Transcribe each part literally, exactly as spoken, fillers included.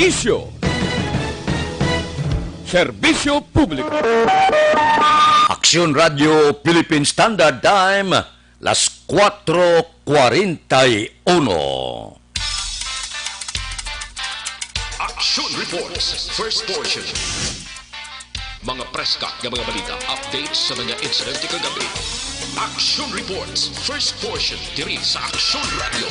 Isyu. Serbisyo publiko. Aksyon Radio Philippine Standard Time, las cuatro cuarenta y uno. Action Reports, first portion. Mga preska nga mga balita, updates sa mga insidente kagabi. Action Reports, first portion, diri sa Action Radio.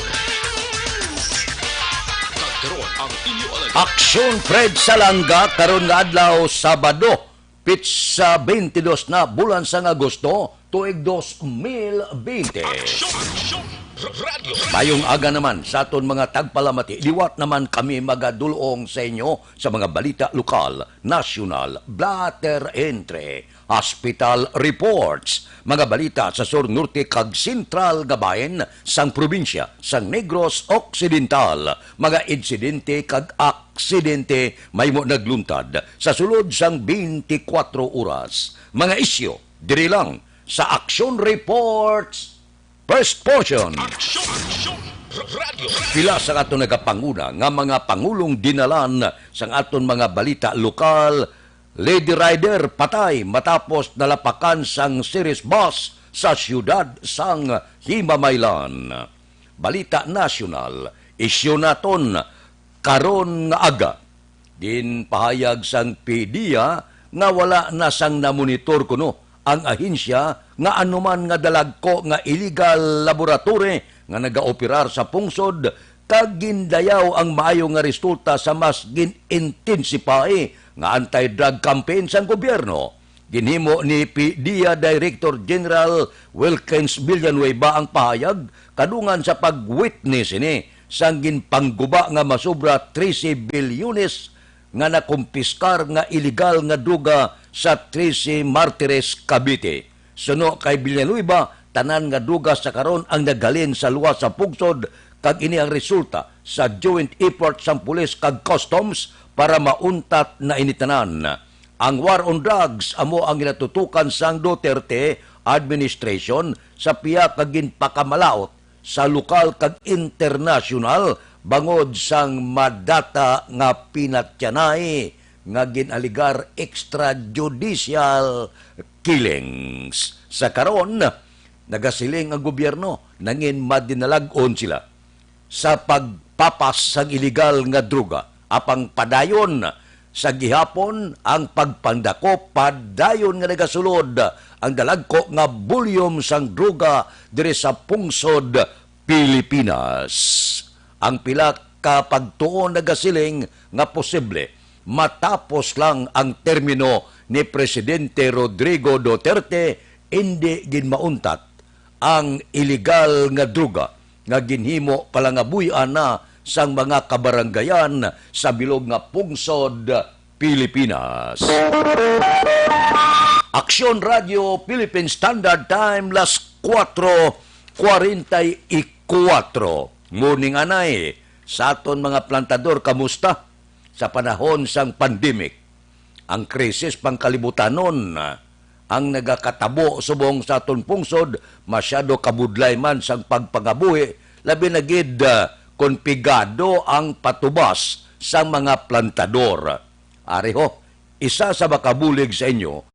Kag karon ang inyo alagad. Action Fred Salanga, karon nga adlaw, Sabado, pitsa twenty-two na bulan sang Agosto, tuig dos mil bente. Action, Action Radio. Mayong aga naman sa aton mga tagpalamati. Liwat naman kami magadulong sa inyo sa mga balita lokal, nasyonal, blotter entry, hospital reports, mga balita sa sur, norte, kag sentral nga bahin sang probinsya sang Negros Occidental, mga insidente kag aksidente mahimo nagluntad sa sulod sang twenty-four oras. Mga isyu diri lang sa Action Reports. First portion. Action, Action, Radio. Pila sa aton nagapanguna nga mga pangulong dinalan sang aton mga balita lokal, Lady Rider patay matapos nalapakan sang series bus sa siyudad sang Himamaylan. Balita nasyonal, isyu naton karon nga aga. Ginpahayag sang PDEA nga wala na sang namonitor kuno ang ahensya nga anuman nga dalagko nga illegal laboratory nga nagaoperar sa pungsod, kag gindayaw ang maayo nga resulta sa mas gin-intensify nga anti-drug campaign sang gobyerno. Ginhimo ni PDEA Director General Wilkins Villanueva ang pahayag kadungan sa pag-witness ini sang ginpangguba nga masobra trese bilyones nga nakumpiskar nga iligal nga droga sa Trece Martires, Cavite. Suno kay Villanueva, tanan nga droga sa karon ang naghalin sa luwas sa pungsod, kag ini ang resulta sa joint effort sang pulis kag customs para mauntat na ini tanan. Ang war on drugs amo ang ginatutukan sang Duterte administration sa pihak nga ginpakamalaut sa lokal kag internasyonal bangod sang madata nga pinatyanay nga gin-alegar extrajudicial killings. Sa karon, nagasiling ang gobyerno nangin madinalag-on sila sa pagpapas sang iligal nga droga, apang padayon sa gihapon ang pagpandakop, padayon nga nagasulod ang dalagko nga volume sang droga diri sa pungsod Pilipinas. Ang pila ka pagtuon nagasiling nga posible matapos lang ang termino ni Presidente Rodrigo Duterte, indi gid mauntat ang iligal nga droga nga ginhimo palangabuy-an na sang mga kabaranggayan sa bilog nga pungsod Pilipinas. Aksyon Radio Philippine Standard Time, las cuatro cuarenta y cuatro. Morning, anay. Sa aton mga plantador, kamusta? Sa panahon sang pandemic, ang krisis pangkalibutanon, ah, ang nagakatabo subong sa aton pungsod, masyado kabudlay man sang pagpangabuhi, labi na gid, ah, kon pigado ang patubas sang mga plantador. Ari ho, isa sa makabulig sa inyo.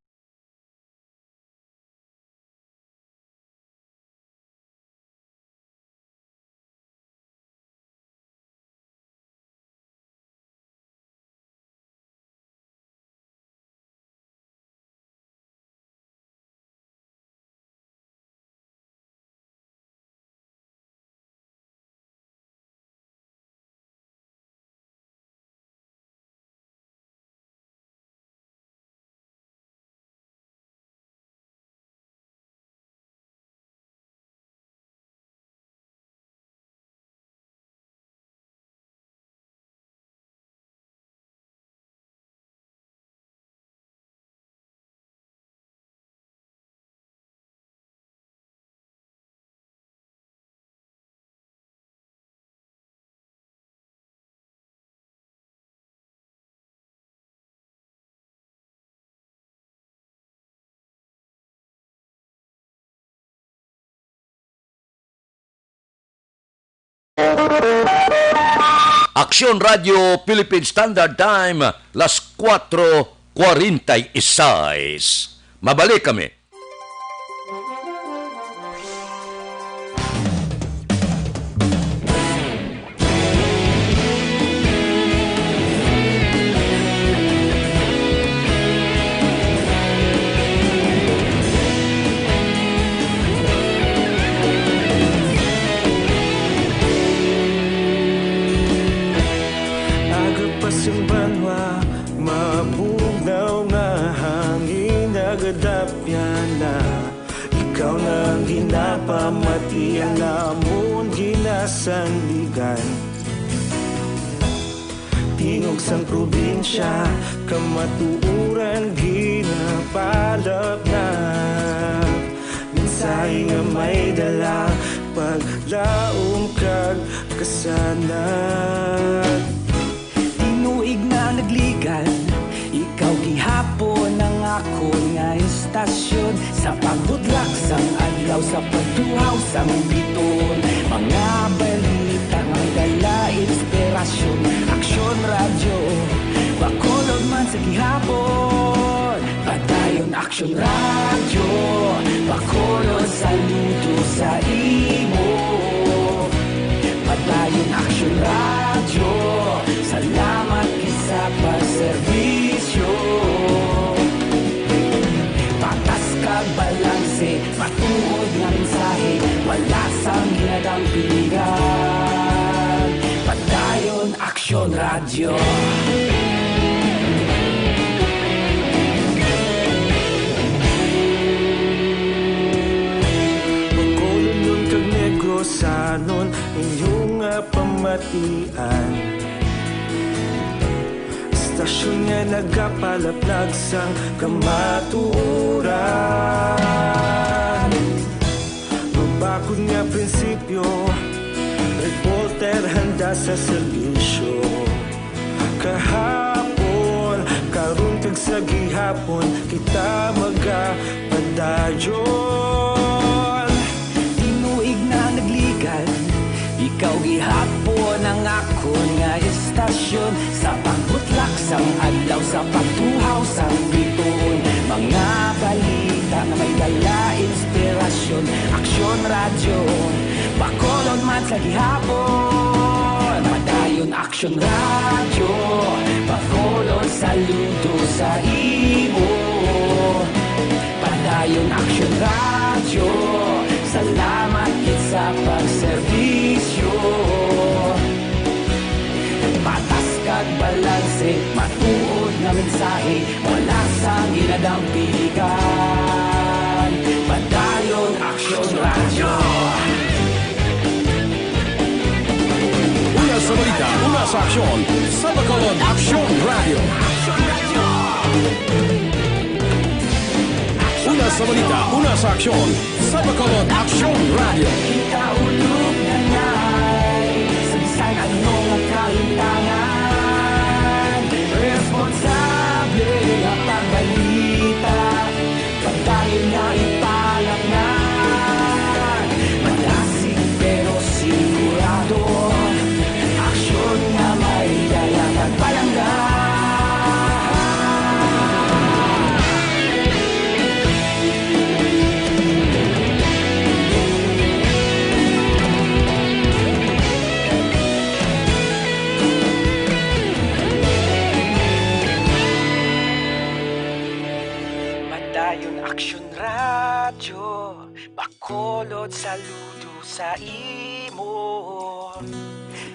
Aksyon Radio Philippine Standard Time, las cuatro cuarenta y seis. Mabalik kami. Aga pa sing banwa, mabugnaw nga hangin, nagadapyan na. Ikaw na ang ginapamati, ang amon ginasandigan. Tingog sang probinsya, kamatuoran ginapalapnap. Mensahe nga may dala, paglaom kag kasanag. Tinuig na nagligan, ikaw gihapon ang akon nga istasyon. Sa pagbutlak sang adlaw, sa pagtuhaw sang biton, mga balita nga may dala inspirasyon. Aksyon Radyo, Bacolod man sa gihapon. Padayon Aksyon Radyo, Bacolod, saludo sa imo. Padayon Aksyon Radyo, salamat gid sa pagserbisyo. Patas kag balanse, matuod nga mensahe, wala sang ginadampigan. Padayon Aksyon Radyo. Bacolodnon kag Negrosanon, inyo nga pamatian. Istasyon nga nagapalaplag sang kamatuoran. Mabakod nga prinsipyo, reporter handa sa serbisyo. Kahapon, karon kag sa gihapon, kita magapadayon. Tinuig na nagligan, ikaw gihapon ang akon nga istasyon. Sa pagbutlak sang adlaw, sa pagtuhaw sang biton, mga balita nga may dala inspirasyon. Aksyon Radyo, Bacolod man sa gihapon. Padayon Aksyon Radyo, Bacolod, saludo sa imo. Padayon Aksyon Radyo, salamat gid sa pagserbisyo. Patas kag balanse, matuod nga mensahe, wala sang ginadampigan. Padayon Aksyon Radyo. Una sa balita, una sa aksyon, sa Bacolod Aksyon Radyo. Una sa balita, una sa aksyon, sa Bacolod Aksyon Radyo. Kita ulog na ngay, sa bisan ano nga kalimtangan, responsable nga pagbalita. Padayon nga ipalapngan, malasig pero sigurado. Aksyon nga may dala kag palangga. Padayon Aksyon Radyo, Bacolod, saludo sa imo.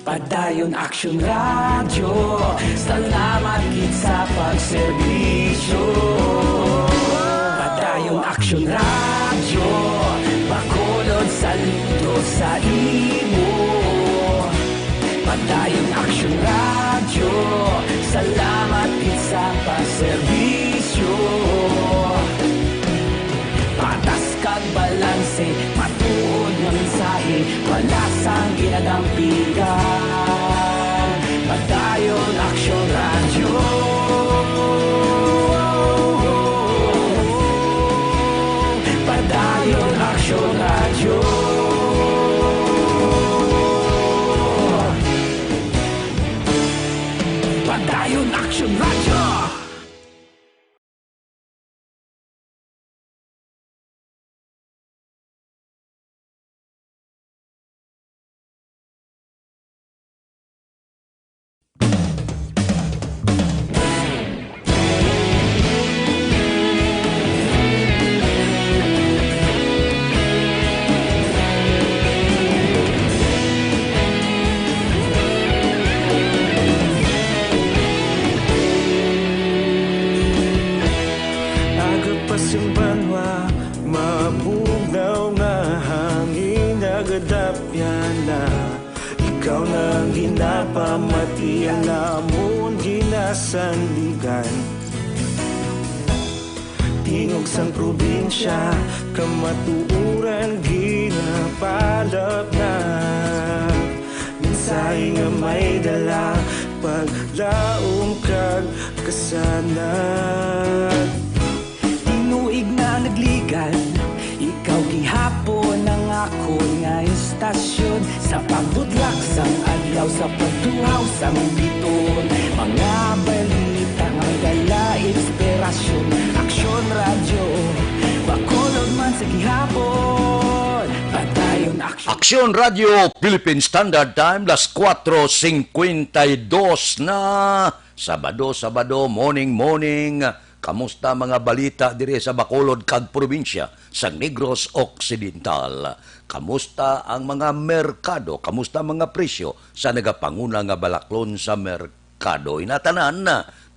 Padayon Aksyon Radyo, salamat gid sa pagserbisyo. Padayon Aksyon Radyo, Bacolod, saludo sa imo. Padayon Aksyon Radyo, salamat gid sa pagserbisyo. Patas kag balanse, matuod nga mensahe, wala sang ginadampigan. Padayon Aksyon Radyo. Padayon Aksyon Radyo. Yun, Action Radyo! Aga pa sing banwa, mabugnaw nga hangin nagadapyan na. Ikaw na ang ginapamati, ang amon ginasandigan. Tingog sang probinsya, kamatuoran ginapalapnag. Mensahe nga may dala, paglaom kag kasanag. Tinuig na nagligan, ikaw gihapon ang akon nga istasyon. Sa pagbutlak sang adlaw, sa pagtuhaw sang bituon, mga balita nga dala inspirasyon. Aksyon Radyo, Bacolod man sa gihapon. Padayon, Aksyon. Aksyon Radyo, Philippine Standard Time, las cuatro cincuenta y dos na. Sabado, Sabado, morning, morning. Kamusta mga balita diri sa Bacolod kag probinsya sang Negros Occidental? Kamusta ang mga merkado? Kamusta ang mga presyo sa nagapanguna nga balaklon sa merkado? Inatanan,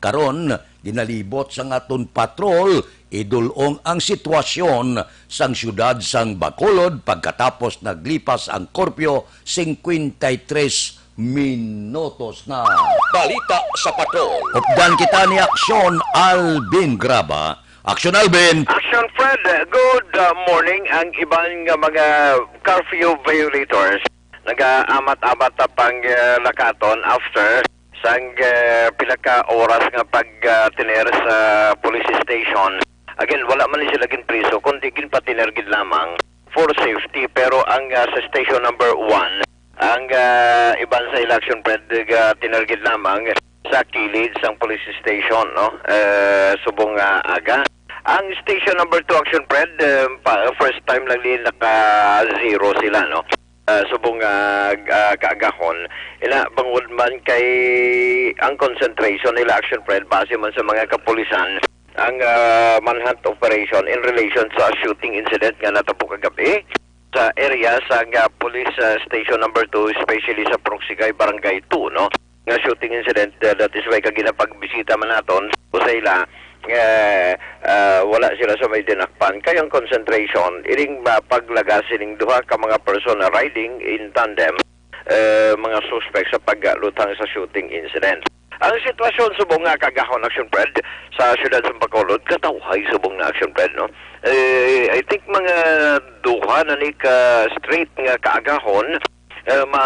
karon ginalibot sang aton patrol, idul-ong ang sitwasyon sang siyudad sang Bacolod pagkatapos naglipas ang korpyo cincuenta y tres minutos na. Balita sa Patrol. Updan kita ni Aksyon Alvin Graba. Aksyon Alvin. Action Fred, good uh, morning. Ang iban nga mga curfew violators nagaamat-amat na pang uh, lakaton after sang uh, pila ka oras nga pag uh, tiner sa police station. Again, wala man ni sila ginpriso, kundi ginpatiner gid lamang for safety. Pero ang uh, sa station number one, ang uh, iban sa ila, Action Fred, uh, tinergid lamang sa kilid sang police station, no? Uh, subong nga aga. Ang station number two, Action Fred, uh, pa, first time lang din naka-zero sila, no? Uh, subong nga uh, kaagahon. Ila, bangod man kay ang concentration nila, Action Fred, base man sa mga kapulisan, ang uh, manhunt operation in relation sa shooting incident nga natabo kagabi sa area sa uh, police uh, station number two, especially sa Proksigay Barangay two, no? Nga shooting incident, uh, that is why kagina pagbisita man naton o sa ila, eh, uh, wala sila sa may dinakpan. Kay ang concentration, ining uh, paglagas sining duha ka mga persona riding in tandem, eh, mga suspect sa paglutang sa shooting incident. Ang sitwasyon subong nga kagahon, Action Fred, sa siyudad sa Bacolod, katawhay subong na, Action Fred, no? Eh, I think mga duha na ni ka straight nga kaagahon, eh, ma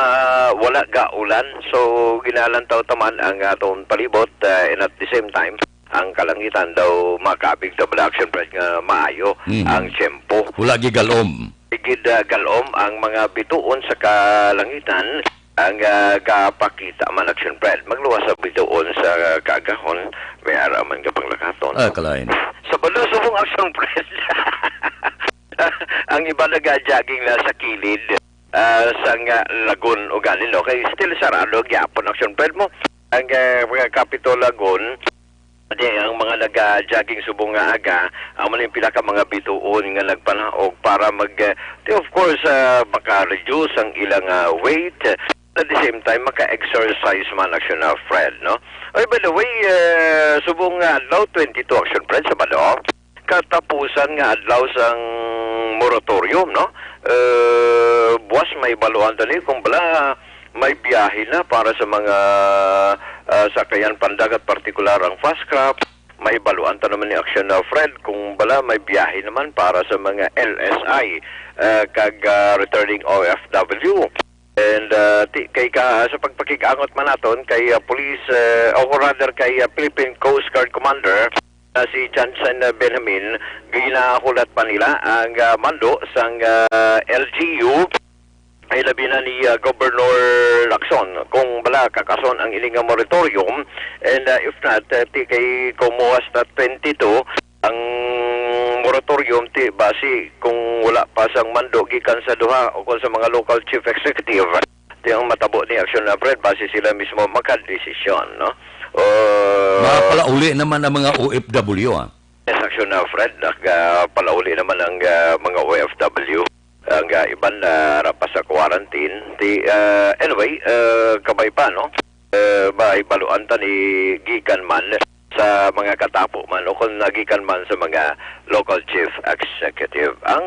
wala ga ulan. So ginalantaw taman ang aton palibot, eh, and at the same time ang kalangitan daw makabig ta bala, Action Fred, nga maayo Mhm. ang tiyempo. Wala gigalom. Igid, ah, galom ang mga bituon sa kalangitan, ang, ah, gapakita man, Action Fred. Magluwas sa bituon sa kaagahon, may ara man nga panglakaton. Ah, kalain. Sa balo subong, Action Fred. Ang iba naga-jogging na sa kilid, ah, sa nga lagun o ganin, no? Kay still sarado gyapon, Action Fred, mo. Ang, ah, mga Capitol Lagun, di, ang mga naga-jogging subong nga aga, amo ni pila ka mga bituon nga nagpanaog para mag, eh, di, of course, ah, maka-reduce ang ilang, ah, weight. At the same time, maka-exercise man, Action, ah, Fred, no? Oy, by the way, eh, subong nga adlaw, twenty-two, Action Fred, Sabado, katapusan nga adlaw sang moratorium, no? Eh, buwas mahibaluan ta ni kung bala may biyahe na para sa mga, ah, sakayan pandagat, partikular ang fast craft. Mahibaluan ta naman ni Action, ah, Fred, kung bala may biyahe naman para sa mga L S I, ah, kag, ah, returning O F W. And, ah, ti-, kay ka, sa pagpakig-angot man naton kay, ah, police, ah, o rather kay, ah, Philippine Coast Guard Commander na si Johnson, ah, Benjamin, ginahulat pa nila ang, ah, mando sang, ah, L G U Ay labi na ni, ah, Governor Lacson kung bala kakason ang ini nga moratorium, and, ah, if not, ah, ti kay kumuwas na twenty-two ang moratorium, ti basi kung wala pa sang mando gikan sa duha o kung sa mga local chief executive, ti ang matabo ni Action Fred, basi sila mismo makadesisyon, no? O Mapalauli naman ang mga O F W, ah. Yes, Action Fred, nagpalauli naman ang, ah, mga O F W. Ang, ah, iban na ra pa sa quarantine. Ti, ah, anyway, ah, kabay pa, no? Eh, ba, ibaluan ta ni gikan man sa mga katapo man o kung nagikan man sa mga local chief executive. Ang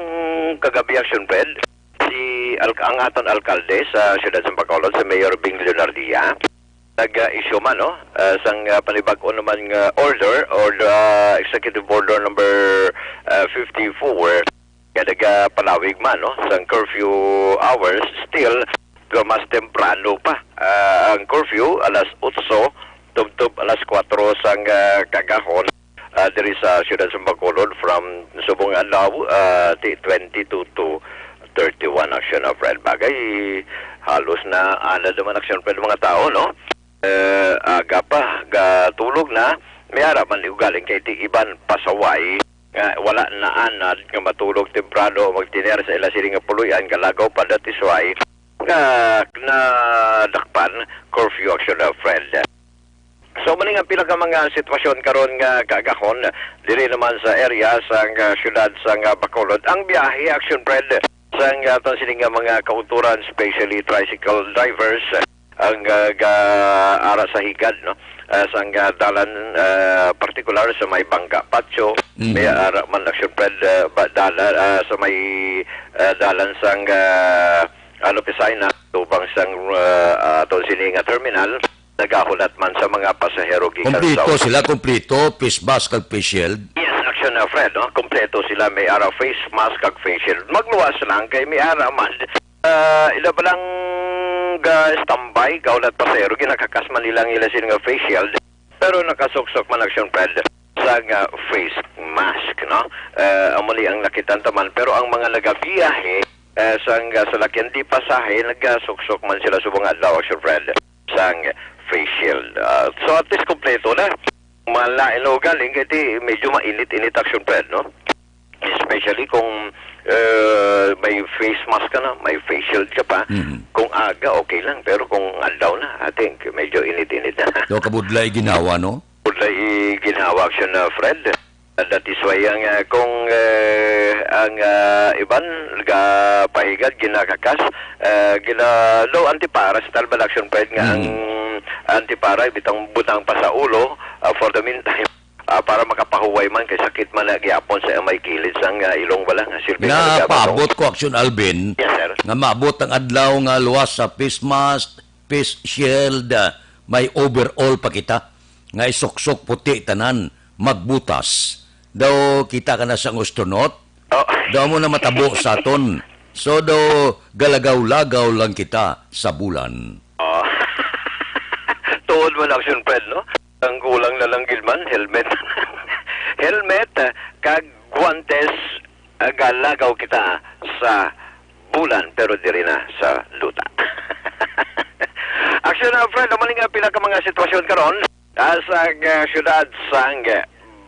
kagabi, Action Fred, si al-, ang aton alkalde sa siyudad sa Bacolod, si Mayor Bing Leonardia, nag-issue man, no, ah, sang, ah, panibag-o naman nga order, or the executive order number, ah, fifty-four, nga nagapalawig man, no, sang curfew hours. Still, pero mas temprano pa, ah, ang curfew, alas otso tubtob alas kuwatro sang, ah, kaagahon, ah, diri sa siyudad sa Bacolod, from subong adlaw, ah, ti twenty-two to thirty-one, Action Fred. Bagay, halos na anad naman, Action Fred, mga tao, no? Eh, aga pa, gatulog na. May ara man ugaling kay ti iban pasaway nga wala na anad nga matulog temprano o magtiner sa ila sini nga puloy-an, galagaw pa. That is why nga nadakpan curfew, Action Fred. So, mali nga pila ka mga sitwasyon karon nga kaagahon diri naman sa area sang, ah, siyudad sang, ah, Bacolod. Ang biyahe, Action Fred, sang, ah, aton sini nga mga kautoran, especially tricycle drivers, ang, ah, ga-, ara sa higad, no? Ah, sang, ah, dalan, ah, partikular sa may Bangga Patio, Mhm. may ara man, Action Fred, ah, ba, dalan, ah, sa may, ah, dalan sang, ah, ano, Pisay na, tubang sang, ah, aton sini nga terminal, nagahulat man sa mga pasahero gikan sa Kompleto sila, kompleto, face mask kag face shield. Yes, Action, uh, Fred, no? Kompleto sila, may ara face mask kag face shield. Magluwas lang kay may ara man. Ah, ila pa lang ga-standby, gahulat pasahero, ginakakas man nila ang ila sini nga face shield. Pero nakasuksok man, Action Fred, sa nga face mask, no? Eh, amo ni ang nakita taman. Pero ang mga nagabiyahe, eh, sang, ah, salakyan di pasahe, nagasuksok man sila subong adlaw, Action Fred, sang face shield. Ah, so, at least kompleto na. Malain na ugaling, kay ti medyo mainit-init, Action Fred, no? Especially kung, eh, may face mask ka na, may face shield ka pa. Mhm. Kung aga, okay lang. Pero kung adlaw na, I think, medyo init-init na. So, kabudlay ginawa, no? Kabudlay ginawa, Action, uh, Fred. Uh, that is why ang, uh, kung, uh, ang, uh, iban gapahigad, ginakakas, uh, gina-, no, antipara sa Talban, Action Fred, nga ang Mm. antipara, bitang butang pa sa ulo, uh, for the meantime, ah, para makapahuway man kay sakit man na gyapon sa may kilid sang, ah, ilong bala nga silbi nga nagabasong. Napaabot ko, Action Alvin, Yes, sir. nga maabot ang adlaw nga luwas sa face mask, face shield, ah, may overall pa kita, nga isuksok puti tanan, magbutas. Daw kita ka na sang astronaut, Oh. daw mo na matabo sa aton. So daw galagaw-lagaw lang kita sa bulan. Oh. Tuod man, Action Fred, no? Ang kulang na lang gid man, helmet. Helmet, ah, kag guantes, ah, galagaw kita sa bulan, pero diri na sa luta. Action, ah, Fred, amo ni nga pila ka mga sitwasyon karon, ah, sa, ah, siyudad sang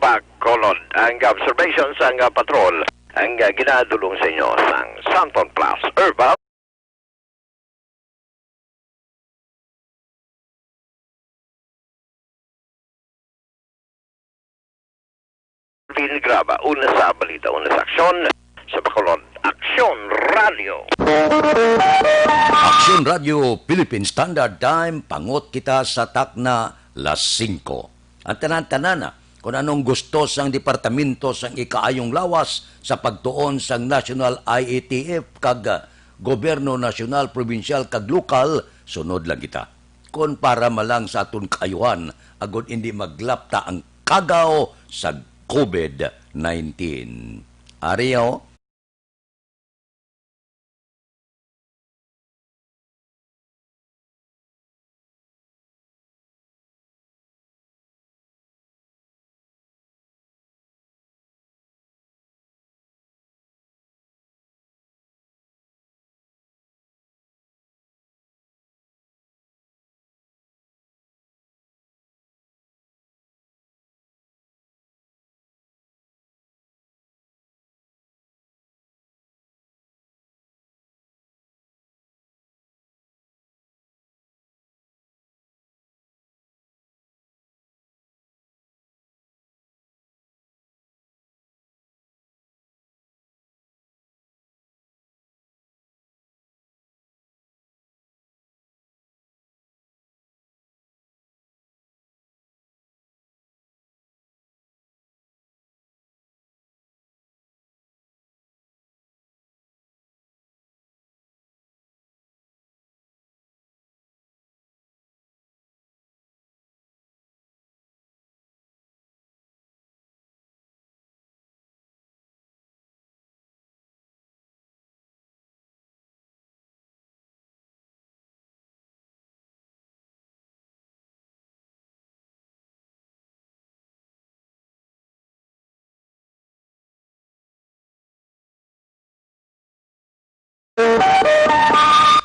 Bacolod. Ang observation sang, ah, patrol, ang, ah, ginadulong sa inyo sang Santon Plus Herbal. Vin Graba, una sa balita, una sa aksyon, sa Bacolod, Aksyon Radio. Aksyon Radio, Philippine Standard Time, pangot kita sa takna, las singko. Ang tanan-tanan, ah, kung anong gusto sang Departamento sang Ikaayong Lawas sa pagtuon sang National I A T F kag, ah, Gobyerno Nasyonal, Probinsyal kag Lokal, sunod lang kita. Kon para man lang sa aton kaayuhan, agod indi maglapta ang kagaw sa COVID nineteen. Ari, oh.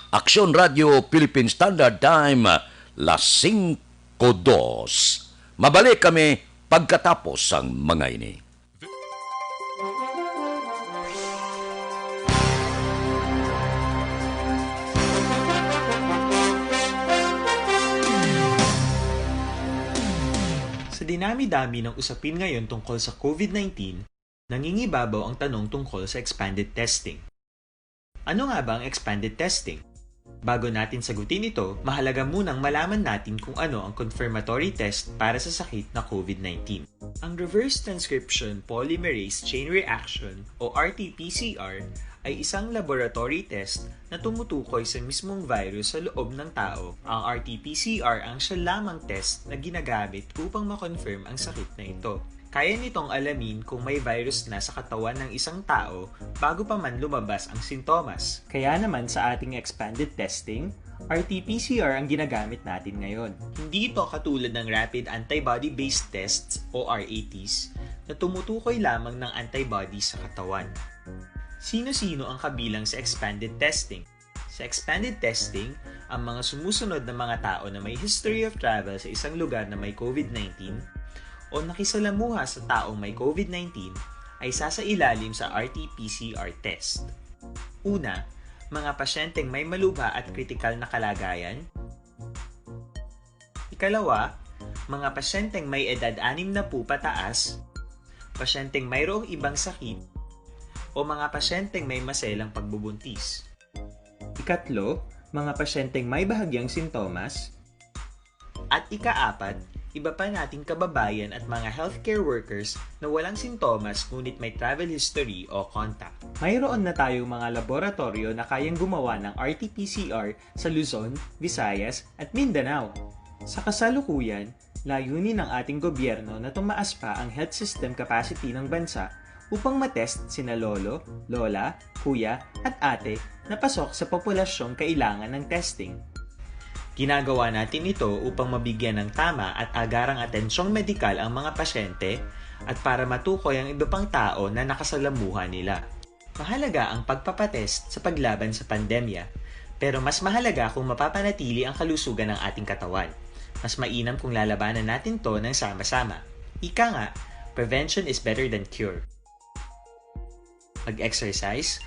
Aksyon Radio Philippine Standard Time, las singko dos. Mabalik kami pagkatapos sang mga ini. Sa dinami-dami ng usapin ngayon tungkol sa COVID nineteen, nangingibabaw ang tanong tungkol sa expanded testing. Ano nga ba ang expanded testing? Bago natin sagutin ito, mahalaga munang malaman natin kung ano ang confirmatory test para sa sakit na COVID nineteen. Ang reverse transcription polymerase chain reaction o R T P C R ay isang laboratory test na tumutukoy sa mismong virus sa loob ng tao. Ang R T P C R ang siya lamang test na ginagamit upang ma-confirm ang sakit na ito. Kaya nitong alamin kung may virus na sa katawan ng isang tao bago pa man lumabas ang sintomas. Kaya naman sa ating expanded testing, R T P C R ang ginagamit natin ngayon. Hindi ito katulad ng rapid antibody-based tests o R A Ts na tumutukoy lamang ng antibody sa katawan. Sino-sino ang kabilang sa expanded testing? Sa expanded testing, ang mga sumusunod na mga tao na may history of travel sa isang lugar na may COVID nineteen o nakisalamuha sa taong may COVID nineteen ay sasailalim sa R T P C R test. Una, mga pasyenteng may malubha at kritikal na kalagayan. Ikalawa, mga pasyenteng may edad anim na po pataas, pasyenteng mayroong ibang sakit, o mga pasyenteng may maselang pagbubuntis. Ikatlo, mga pasyenteng may bahagyang sintomas. At ikaapat, iba pa nating kababayan at mga healthcare workers na walang sintomas ngunit may travel history o contact. Mayroon na tayong mga laboratoryo na kayang gumawa ng R T P C R sa Luzon, Visayas, at Mindanao. Sa kasalukuyan, layunin ng ating gobyerno na tumaas pa ang health system capacity ng bansa upang matest sina lolo, lola, kuya, at ate na pasok sa populasyong kailangan ng testing. Ginagawa natin ito upang mabigyan ng tama at agarang atensyong medikal ang mga pasyente at para matukoy ang iba pang tao na nakasalamuha nila. Mahalaga ang pagpapatest sa paglaban sa pandemya, pero mas mahalaga kung mapapanatili ang kalusugan ng ating katawan. Mas mainam kung lalabanan natin 'to ng sama-sama. Ika nga, prevention is better than cure. Mag-exercise,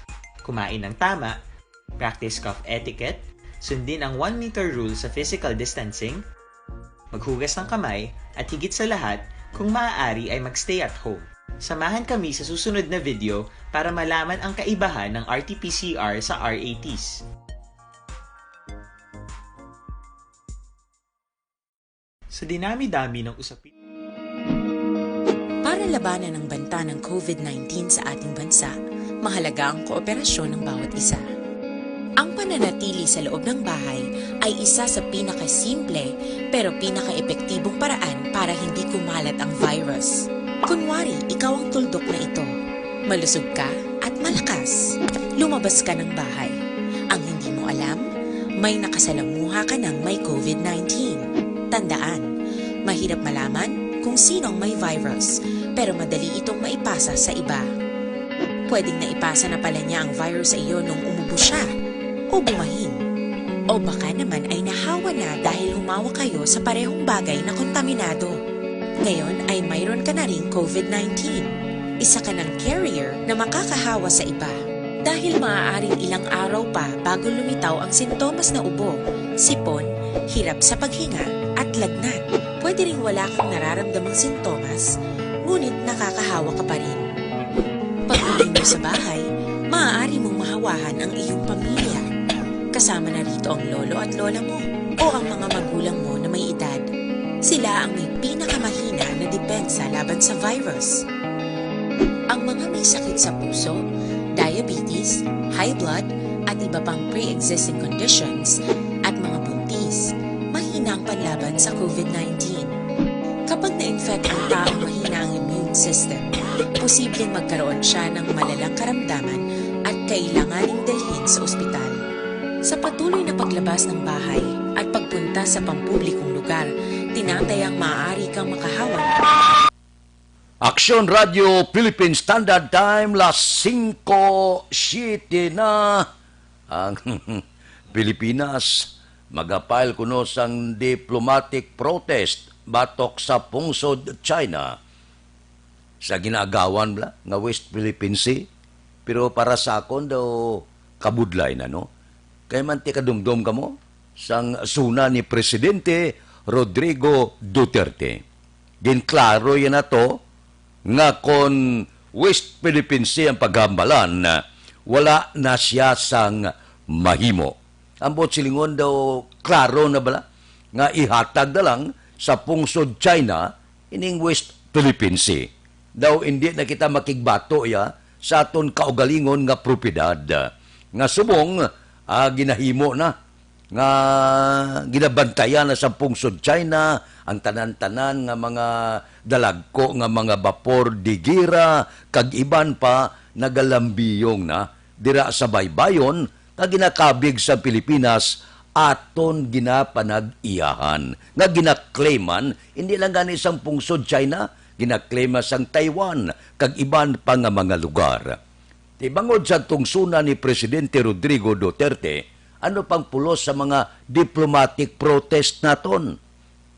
kumain ng tama, practice cough etiquette, sundin ang one meter rule sa physical distancing, maghugas ng kamay, at higit sa lahat, kung maaari ay mag-stay at home. Samahan kami sa susunod na video para malaman ang kaibahan ng R T P C R sa R A Ts. Sa dinami-dami ng usapin. Para labanan ang banta ng COVID nineteen sa ating bansa, mahalaga ang kooperasyon ng bawat isa. Ang pananatili sa loob ng bahay ay isa sa pinakasimple pero pinakaepektibong paraan para hindi kumalat ang virus. Kunwari, ikaw ang tuldok na ito. Malusog ka at malakas. Lumabas ka ng bahay. Ang hindi mo alam, may nakasalamuha ka ng may COVID nineteen. Tandaan, mahirap malaman kung sino ang may virus, pero madali itong maipasa sa iba. Pwedeng naipasa na pala niya ang virus sa iyo nung umubo siya o bumahin. O baka naman ay nahawa na dahil humawa kayo sa parehong bagay na kontaminado. Ngayon ay mayroon ka na ring COVID nineteen. Isa ka ng carrier na makakahawa sa iba. Dahil maaaring ilang araw pa bago lumitaw ang sintomas na ubo, sipon, hirap sa paghinga, at lagnat. Pwede ring wala kang nararamdamang sintomas, ngunit nakakahawa ka pa rin. Pag-uwi mo sa bahay, maaari mong mahawahan ang iyong pamilya. Kasama na rito ang lolo at lola mo o ang mga magulang mo na may edad. Sila ang may pinakamahina na depensa laban sa virus. Ang mga may sakit sa puso, diabetes, high blood, at iba pang pre-existing conditions, at mga buntis, mahina ang panlaban sa COVID nineteen. Kapag na-infect ang taong mahina ang immune system, posibleng magkaroon siya ng malalang karamdaman at kailanganing dalhin sa ospital. Sa patuloy na paglabas ng bahay at pagpunta sa pampublikong lugar, tinatayang maaari kang makahawa ng Aksyon Radio Philippine Standard Time, las singko siete na. Ang Pilipinas, magapile kuno sang diplomatic protest batok sa pungsod China sa ginaagawan bala nga West Philippine Sea. Pero para sa akon daw, kabudlay na, no? Kay man ti kadumdom kamo sang suna ni Presidente Rodrigo Duterte. Ginklaro yan nato nga kon West Philippine Sea ang paghambalan, wala na siya sang mahimo. Ang buot silingon daw, klaro na bala nga ihatag na lang sa pungsod China ining West Philippine Sea. Daw indi na kita makigbato ya sa aton kaugalingon nga propiedad, nga subong, ah, ginahimo na nga ginabantayan na sa pungsod China ang tanan-tanan nga mga dalagko nga mga bapor de gera kag iban pa nagalambiyong na dira sa baybayon nga ginakabig sa Pilipinas aton ginapanag-iyahan nga ginaklaiman, hindi lang gani sang pungsod China, ginaklaiman sang Taiwan kag iban pa nga mga lugar. Ti bangod sa tungsuna ni Presidente Rodrigo Duterte, ano pang pulos sa mga diplomatic protest naton?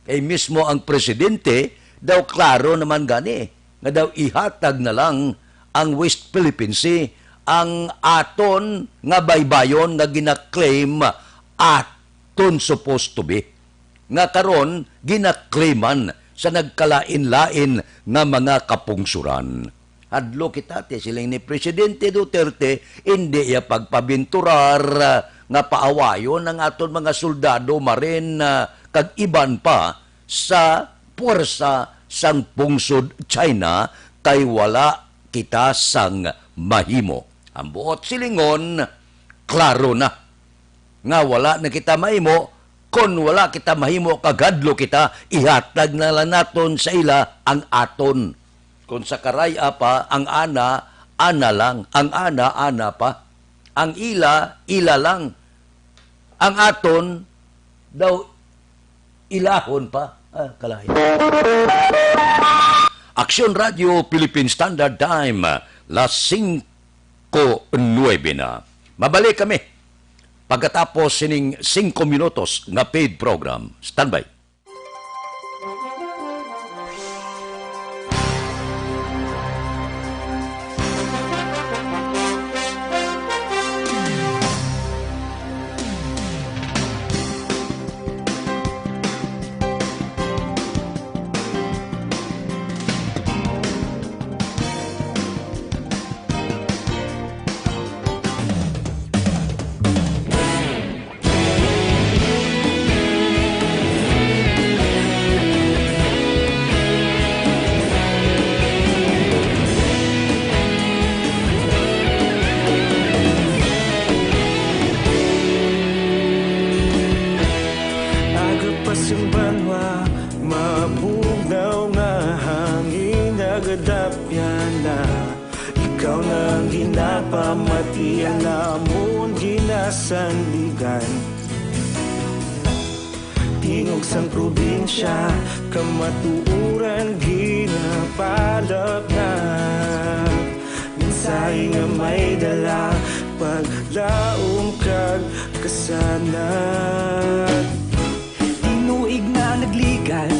Kay mismo ang presidente daw klaro naman gani nga daw ihatag na lang ang West Philippine Sea, ang aton nga baybayon nga gina-claim aton supposed to be, nga karon gina-claiman sa nagkalain-lain nga mga kapungsuran. Hadlok kita, ti siling ni Presidente Duterte, indi iya pagpabinturar, ah, nga paawayon ang aton mga soldado, marin, ah, kag iban pa sa puwersa sang pungsod China, kay wala kita sang mahimo. Ang buot silingon, klaro na nga wala na kita mahimo. Kon wala kita mahimo kag hadlok kita, ihatag na lang naton sa ila ang aton. Kon sa Karay-a pa, ang ana, ana lang. Ang ana, ana pa. Ang ila, ila lang. Ang aton, daw ilahon pa. Ah, kalayo. Aksyon Radio Philippine Standard Time, las singko nuebe na. Mabalik kami pagkatapos sining singko minutos nga paid program. Standby. Agapas ang banwa, mabugnaw nga hangin, nagadapyan na. Ikaw na ang ginapamatian, amon ginasandigan. Tingog sang probinsya, kamatuoran ginapalapnap. Mensahe nga may dala, paglaom kag kasanag. Tinuig na nagligan,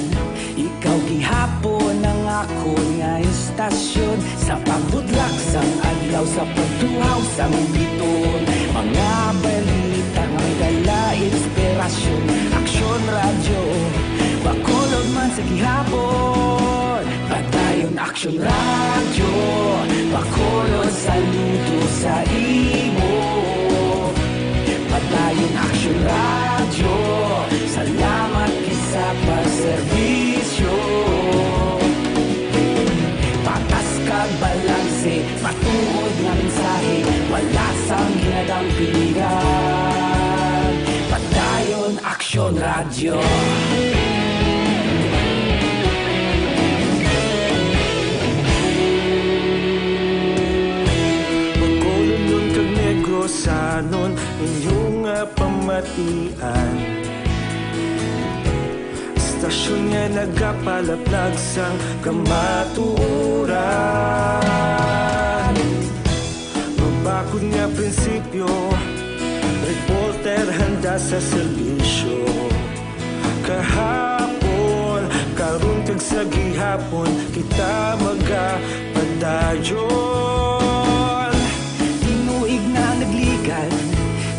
ikaw gihapon ang akon nga istasyon. Sa pagbudlak sang adlaw, sa pagtuhaw sang biton, mga balita nga may dala inspirasyon. Aksyon Radyo, Bacolod man sa gihapon. Padayon Aksyon Radyo, Bacolod, saludo sa imo. Padayon Aksyon Radyo, salamat gid sa pagserbisyo. Patas kag balanse, matuod nga mensahe, wala sang ginadampingan. Padayon Aksyon Radyo. Bacolodnon kag Negrosanon, inyo nga pamatian. Istasyon nga nagapalaplag sang kamatuoran. Mabakod nga prinsipyo, reporter, sa serbisyo. Kahapon, karon kag sa gihapon, kita magapadayon. Tinuig na nagligan,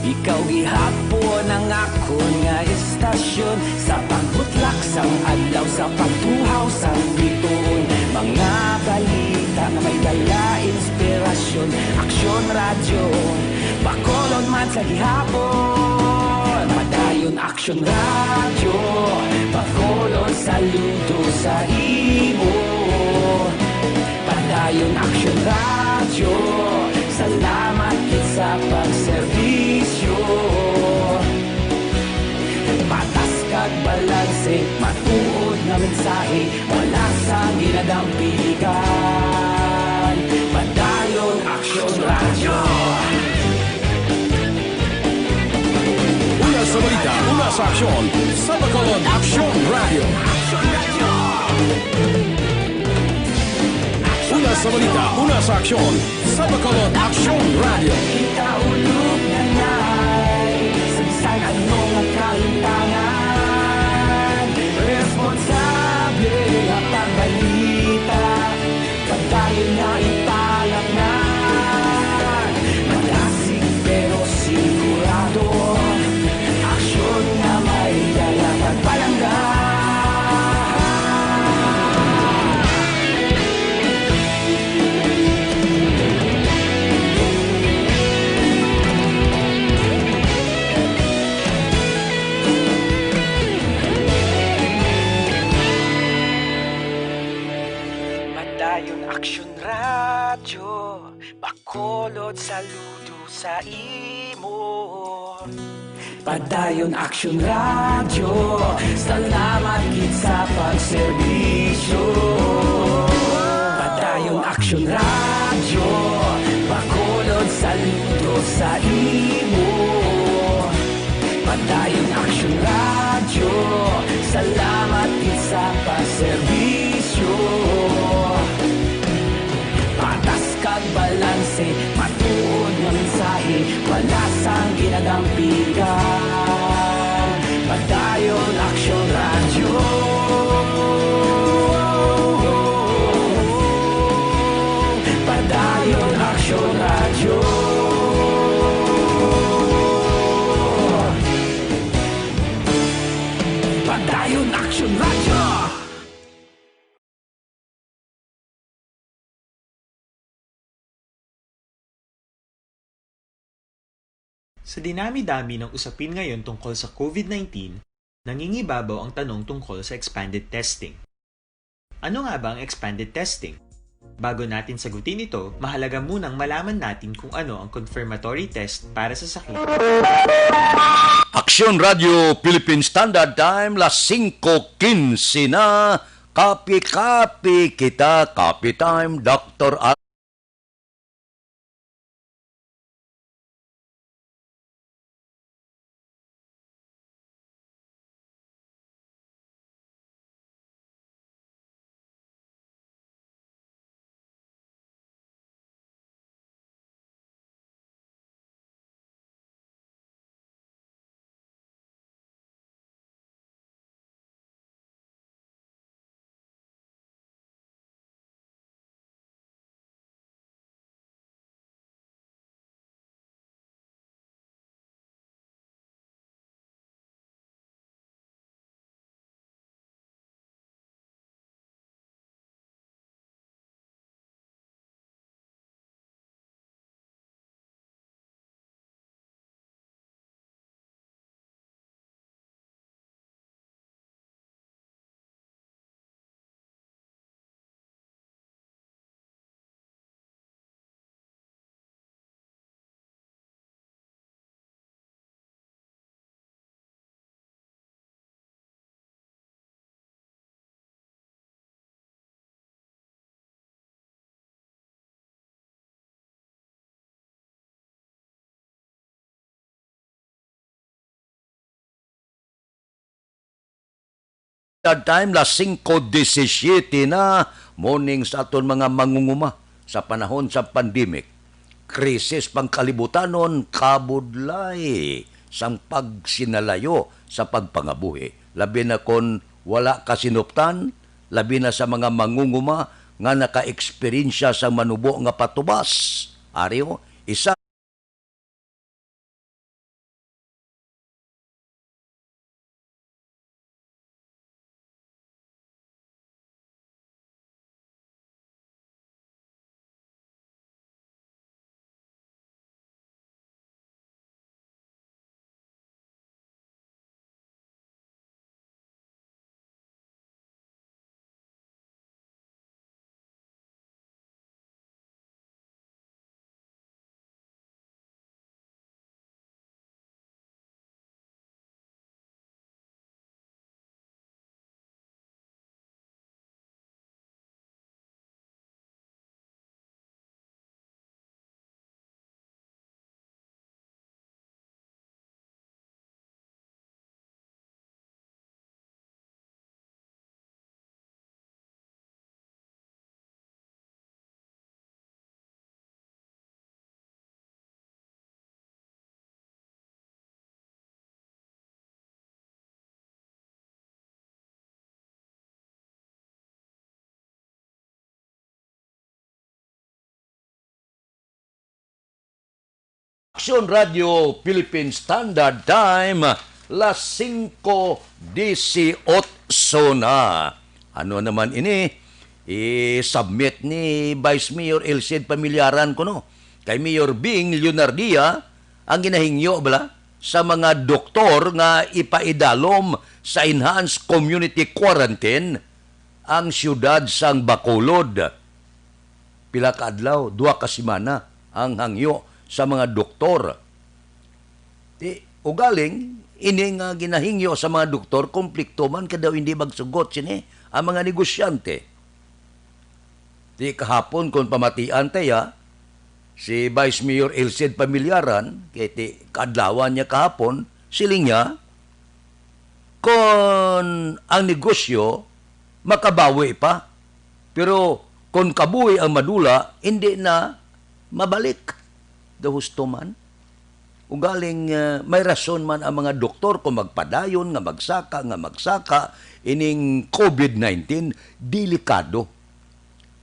ikaw gihapon ang akon nga estasyon. Sa pagbutlak sang adlaw, sa pagtuhaw sang bituon, mga balita nga may dala inspirasyon. Aksyon Radyo, Bacolod man sa gihapon. Padayon Aksyon Radyo, Bacolod, saludo sa imo. Padayon Aksyon Radyo, salamat gid sa pagserbisyo. Patas kag balanse, matuod nga mensahe, wala sang ginadampigan. Padayon Aksyon Radyo. Una sa balita, una sa aksyon, sa Bacolod Aksyon Radyo. Una sa balita, una sa aksyon, sa Bacolod Aksyon Radyo. Ikaulog na na'y sa bisan ano nga kahimtangan. Responsable nga pagbalita, padayon nga ipalatngan. Madasig pero sigurado, aksyon nga may dala kag palangga. Padayon Aksyon Radyo, Bacolod, saludo sa imo. Padayon Aksyon Radyo, salamat gid sa pagserbisyo. Padayon Aksyon Radyo, Bacolod, saludo sa imo. Padayon Aksyon Radyo, salamat gid sa pagserbisyo. Patas kag balanse, matuod nga mensahe, wala sang ginadampigan. Padayon Aksyon Radyo. Padayon Aksyon Radyo. Padayon Aksyon Radyo. Sa dinami-dami ng usapin ngayon tungkol sa COVID nineteen, nangingibabaw ang tanong tungkol sa expanded testing. Ano nga ba ang expanded testing? Bago natin sagutin ito, mahalaga munang malaman natin kung ano ang confirmatory test para sa sakit. Aksyon Radio Philippine Standard Time, las singko quince na. Kape-kape kita, Kape Time, Doktor Al- That time, las singko disisiete na, morning sa aton mga mangunguma sa panahon sa pandemic. Krisis pangkalibutanon, kabudlay. sang pagsinalayo sa pagpangabuhi, labi na kon wala ka sinuptan, labi na sa mga mangunguma nga nakaeksperyensya sang manubo nga patubas. Ari, o, isa Aksyon Radio Philippine Standard Time, las singko disiotso na. Ano naman ini? I-submit ni Vice Mayor Elcid Pamillaran kuno kay Mayor Bing Leonardia ang ginahingyo bala sa mga doktor nga ipaidalom sa enhanced community quarantine ang siyudad sang Bacolod. Pila ka adlaw, duha ka semana ang hangyo sa mga doktor. Ti, ugaling, ini nga ginahingyo sa mga doktor, komplikto man kay daw hindi magsugot sini ang mga negosyante. Ti, kahapon, kung pamatian ta ya, si Vice Mayor Elcid Pamillaran, kay ti, kaadlawan niya kahapon, siling niya, kon ang negosyo makabawi pa, pero kon kabuhi ang madula, hindi na mabalik. Daw husto man. Ugaling, ah, may rason man ang mga doktor kung magpadayon nga magsaka, nga magsaka ining covid nineteen, delikado.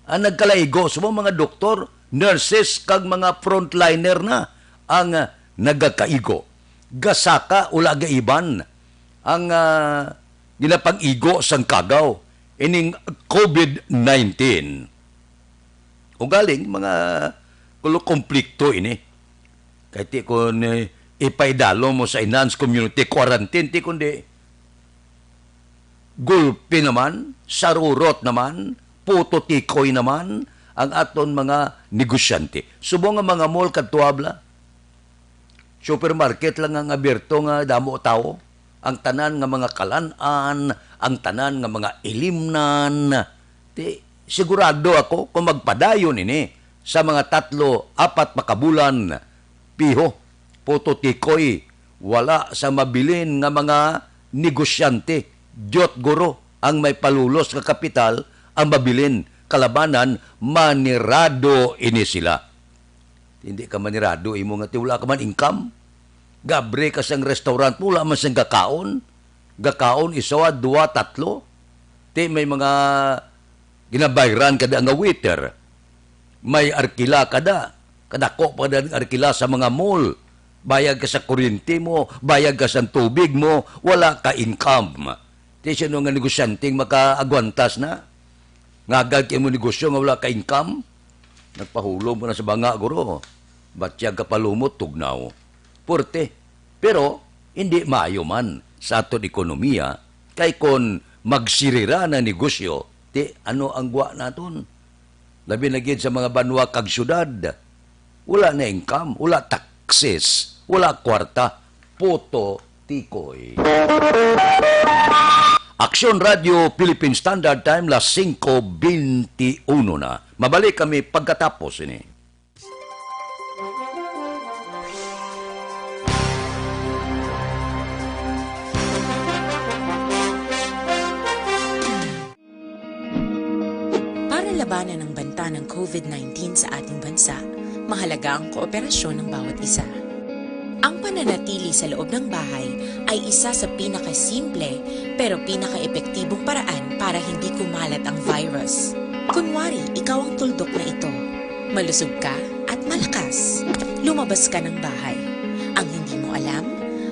Ang nagkalaigo sa mga doktor, nurses, kag mga frontliner na ang, ah, nagakaigo. Gasaka, wala gaiban ang, ah, ginapang-igo sang kagaw ining covid nineteen. Ugaling, mga kulo komplikto ini. Kay ti kon, eh, ipaidalom mo sa enhanced community quarantine, ti kundi gulpi naman, sarurot naman, puto tikoy naman ang aton mga negosyante. Subong nga mga mall kadto, abla, supermarket lang ang abierto nga damo tawo. Ang tanan nga mga kalan-an, ang tanan nga mga ilimnan. Ti, sigurado ako kung magpadayon ini sa mga tatlo, apat pa ka bulan, piho, puto tikoy, wala sa mabilin nga mga negosyante. Diyot guro ang may palulos nga kapital ang mabilin, kalabanan manirado ini sila. Hindi ka manirado, imo nga ti wala ka man income. Gabre ka sang restaurant mo, wala man sang gakaon. Gakaon, isa, dua, tatlo. Ti may mga ginabayran kada nga waiter. May arkila kada. Kadako pa kada ang arkila sa mga mall. Bayad ka sa kuryente mo, bayad ka sa tubig mo, wala ka income. Ti sino nga negosyanteng makaagwantas na? Ngagad kay mo negosyo nga wala ka income? Nagpahulog mo na sa banga, guro. Batyag ka palumot, tugnaw. Puerte. Pero, hindi maayo man sa aton ekonomiya, kay kon magsirira na negosyo, ti ano ang gwa naton? Labi na gid sa mga banwa kag syudad. Wala na income, wala taxes, wala kwarta. Puto tikoy. Aksyon Radio Philippine Standard Time, las singko beintiuno na. Mabalik kami pagkatapos ini. Para labanan ang banta ng covid nineteen sa ating bansa, mahalaga ang kooperasyon ng bawat isa. Ang pananatili sa loob ng bahay ay isa sa pinakasimple pero pinakaepektibong paraan para hindi kumalat ang virus. Kunwari, ikaw ang tuldok na ito. Malusog ka at malakas. Lumabas ka ng bahay. Ang hindi mo alam,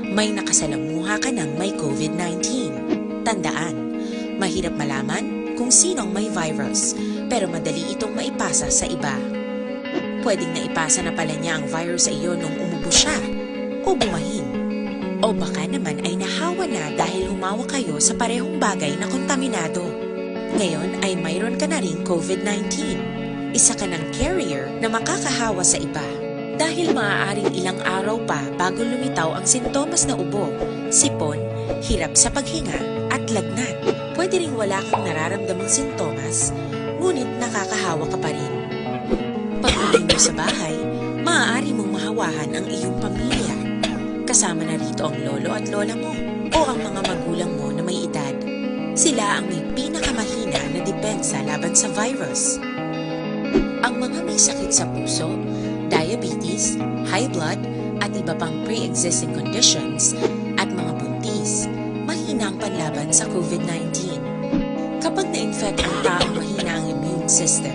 may nakasalamuha ka ng may COVID nineteen. Tandaan, mahirap malaman kung sino ang may virus, pero madali itong maipasa sa iba. Pwedeng naipasa na pala niya ang virus sa iyo nung umubo siya, o bumahin. O baka naman ay nahawa na dahil humawak kayo sa parehong bagay na kontaminado. Ngayon ay mayroon ka na ring COVID nineteen. Isa ka ng carrier na makakahawa sa iba. Dahil maaaring ilang araw pa bago lumitaw ang sintomas na ubo, sipon, hirap sa paghinga, at lagnat. Pwede ring wala kang nararamdamang sintomas, ngunit nakakahawa ka pa rin. Pag-uwi mo sa bahay, maaari mong mahawahan ang iyong pamilya. Kasama na rito ang lolo at lola mo o ang mga magulang mo na may edad. Sila ang may pinakamahina na depensa laban sa virus. Ang mga may sakit sa puso, diabetes, high blood, at iba pang pre-existing conditions, at mga buntis, mahina ang panlaban sa COVID nineteen. Kapag na-infect ang taong mahina ang immune system,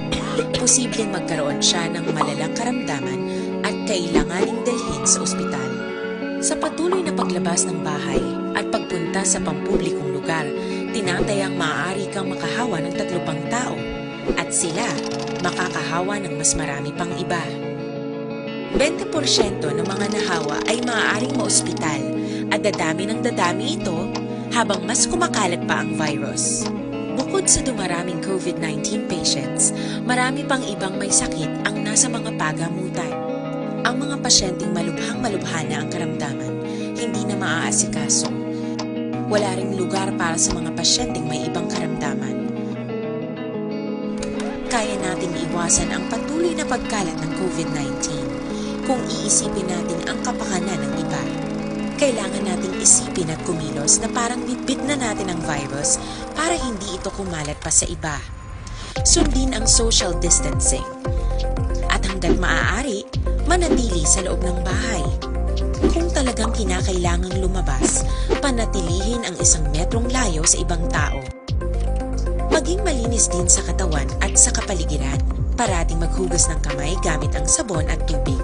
posibleng magkaroon siya ng malalang karamdaman at kailanganing dalhin sa ospital. Sa patuloy na paglabas ng bahay at pagpunta sa pampublikong lugar, tinatayang maaari kang makahawa ng tatlo pang tao, at sila makakahawa ng mas marami pang iba. Bente porsyento ng mga nahawa ay maaaring maospital, at dadami ng dadami ito habang mas kumakalat pa ang virus. Bukod sa dumaraming COVID nineteen patients, marami pang ibang may sakit ang nasa mga pagamutan. Ang mga pasyenteng malubhang malubha na ang karamdaman, hindi na maaasikaso. Wala ring lugar para sa mga pasyenteng may ibang karamdaman. Kaya nating iwasan ang patuloy na pagkalat ng COVID nineteen kung iisipin natin ang kapakanan ng iba. Kailangan nating isipin at kumilos na parang bitbit na natin ang virus para hindi ito kumalat pa sa iba. Sundin ang social distancing. At hanggat maaari, manatili sa loob ng bahay. Kung talagang kinakailangang lumabas, panatilihin ang isang metrong layo sa ibang tao. Maging malinis din sa katawan at sa kapaligiran. Parating maghugas ng kamay gamit ang sabon at tubig.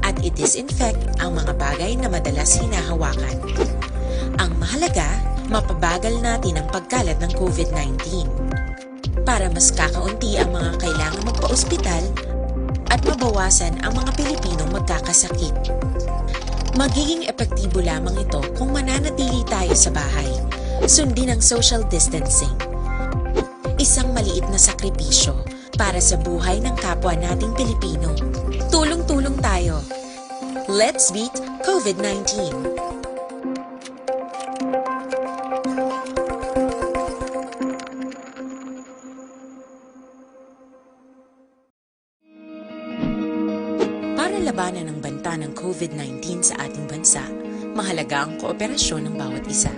At i-disinfect ang mga bagay na madalas hinahawakan. Ang mahalaga, mapabagal natin ang pagkalat ng COVID nineteen. Para mas kakaunti ang mga kailangang magpaospital at mabawasan ang mga Pilipinong magkakasakit. Magiging epektibo lamang ito kung mananatili tayo sa bahay. Sundin ang social distancing. Isang maliit na sakripisyo para sa buhay ng kapwa nating Pilipino. Tulong-tulong tayo. Let's beat COVID nineteen. Para labanan ang banta ng COVID nineteen sa ating bansa, mahalaga ang kooperasyon ng bawat isa.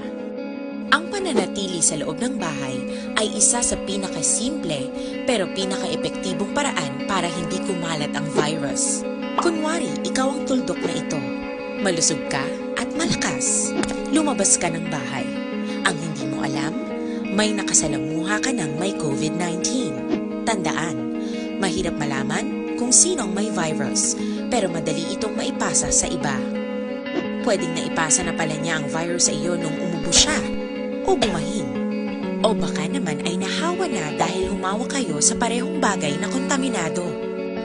Ang pananatili sa loob ng bahay ay isa sa pinakasimple pero pinakaepektibong paraan para hindi kumalat ang virus. Kunwari, ikaw ang tuldok na ito. Malusog ka at malakas. Lumabas ka ng bahay. Ang hindi mo alam, may nakasalamuha ka ng may COVID nineteen. Tandaan, mahirap malaman kung sino ang may virus, pero madali itong maipasa sa iba. Pwedeng naipasa na pala niya ang virus sa iyo nung umubo siya o bumahin. O baka naman ay nahawa na dahil humawak kayo sa parehong bagay na kontaminado.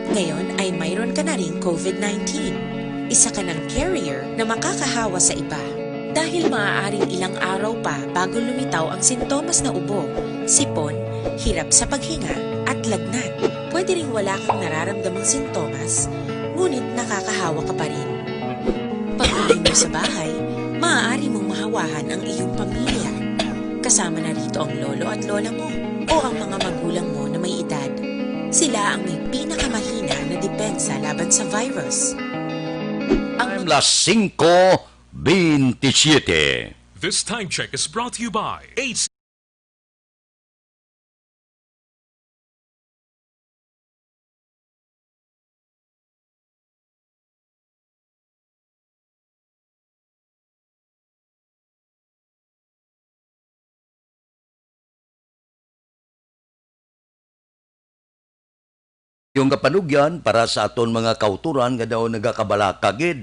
Ngayon ay mayroon ka na ring COVID nineteen. Isa ka ng carrier na makakahawa sa iba. Dahil maaaring ilang araw pa bago lumitaw ang sintomas na ubo, sipon, hirap sa paghinga, at lagnat. Pwede ring wala kang nararamdamang sintomas, ngunit nakakahawa ka pa rin. Pag-uwi mo sa bahay, maaari mong mahawahan ang iyong pamilya. Kasama na rito ang lolo at lola mo o ang mga magulang mo na may edad. Sila ang may pinakamahina na depensa laban sa virus. Ang Time, las singko bentisiete. This time check is brought to you by H C. Yung kapanugyan para sa aton mga kauturan nga daw nagakabalaka gid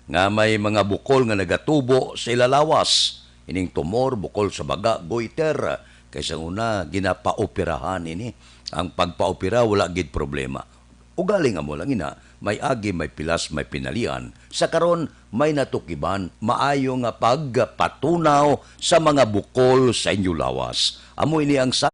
nga may mga bukol nga nagatubo sa ila lawas. Ining tumor, bukol sa baga, goiter. Kay sa una, ginapaoperahan ini. Ang pagpaopera, wala gid problema. Ugaling amo lang ina, may agi, may pilas, may pinalian. Sa karon, may natukiban, maayo nga pagpatunaw sa mga bukol sa inyo lawas. Amo ini ang sa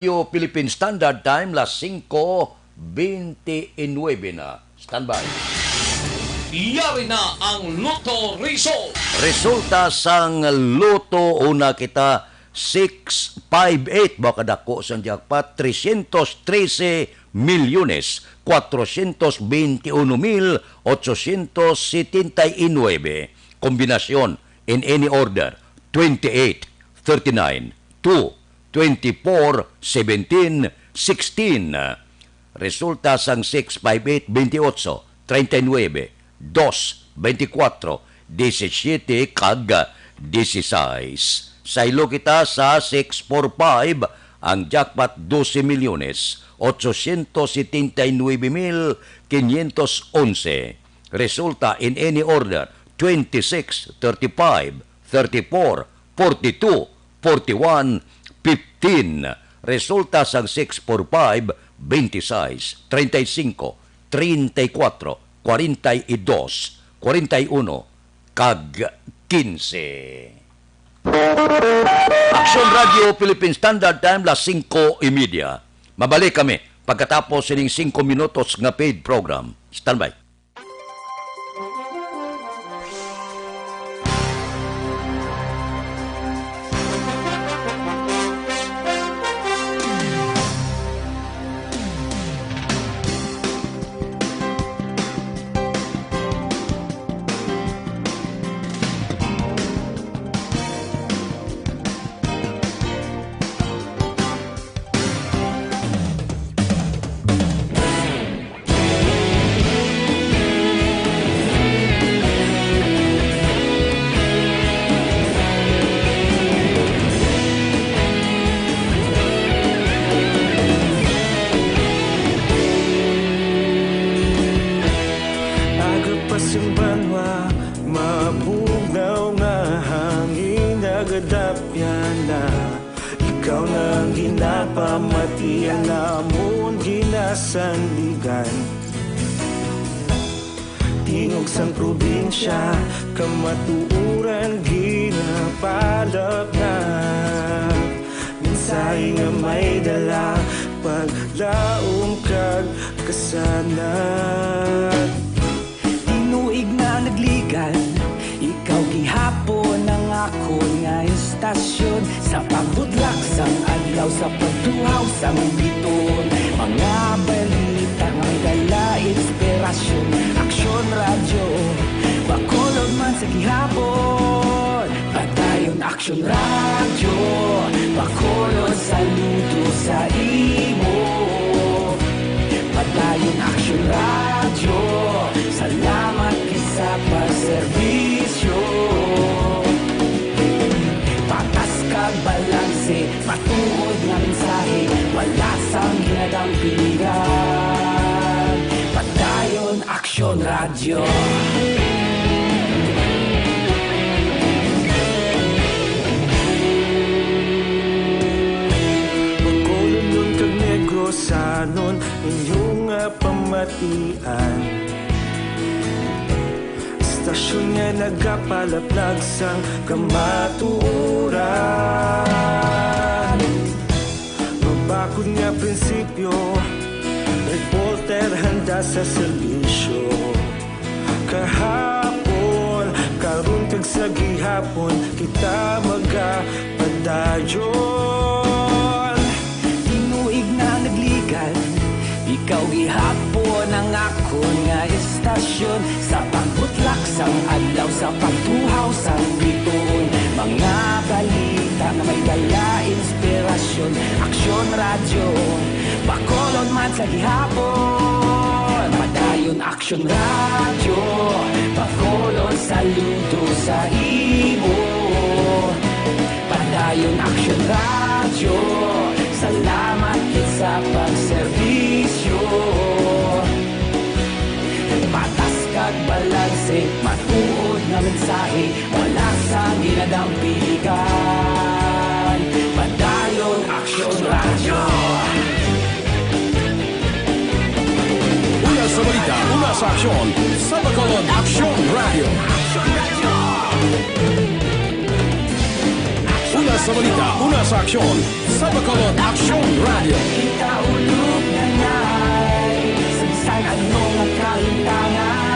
Philippine Standard Time, las singko bente y nuebe na. Standby. Yari na ang Lotto Result. Resulta sang Lotto, una kita, six five eight, baka dako sang jackpot, trescientos trece milyones, cuatrocientos veintiuno mil, ochocientos setenta y nueve. Kombinasyon, in any order, twenty-eight, thirty-nine, two, twenty-four, seventeen, sixteen. Resulta sang six five eight, twenty-eight, treinta y nueve, dos, veinticuatro, diecisiete, kag dieciséis. Saylo kita sa six four five, ang jackpot, doce milyones, ochocientos setenta y nueve mil quinientos once. Resulta in any order, twenty-six, thirty-five, thirty-four, forty-two, forty-one, fifteen. Resulta sang six four five, twenty-six, treinta y cinco, treinta y cuatro, cuarenta y dos, cuarenta y uno, kag quince. Action Radio Philippine Standard Time, las singko y media. Mabalik kami pagkatapos sining singko minutos nga paid program. Standby. Aga pa sing banwa, mabugnaw nga hangin nagadapyan na. Ikaw na ang ginapamati, ang amon ginasandigan. Tingog sang probinsya, kamatuoran ginapalapnap. Mensahe nga may dala, paglaom kag kasanag. Tinuig na nagligal, ikaw gihapon ang akon nga istasyon. Sa pagbudlak sang adlaw, sa pagtuhaw sang biton, mga balita may dala inspirasyon. Aksyon Radyo, Bacolod man sa gihapon. Padayon Aksyon Radyo, Bacolod, saludo sa imo. Padayon Aksyon Radyo, salamat gid sa pagserbisyo. Patas kag balanse, matuod nga mensahe, wala sang ginadampingan. Radyo. Bacolodnon kag Negrosanon, inyo nga pamatian. Istasyon nga nagapalaplag sang kamatuoran. Mabakod nga prinsipyo, reporter handa sa serbisyo. Kahapon, karon kag sa gihapon, kita magapadayon. Tinuig na nagligad, ikaw gihapon ang akon nga istasyon. Sa pagbutlak sang adlaw, sa pagtuhaw sang bituon, mga balita nga may dala inspirasyon. Aksyon Radyo, Bacolod man sa gihapon. Padayon Aksyon Radyo, Bacolod saludo sa imo. Padayon Aksyon Radyo, salamat gid sa pagserbisyo. Patas kag balanse, matuod nga mensahe, wala sang ginadampigan. Padayon Aksyon Radyo. Una sa balita, una sa aksyon, sa Bacolod Aksyon Radyo. Una sa balita, una sa aksyon, sa Bacolod Aksyon Radyo. Kita ulog na ngay, sa bisan ano nga kahintangan,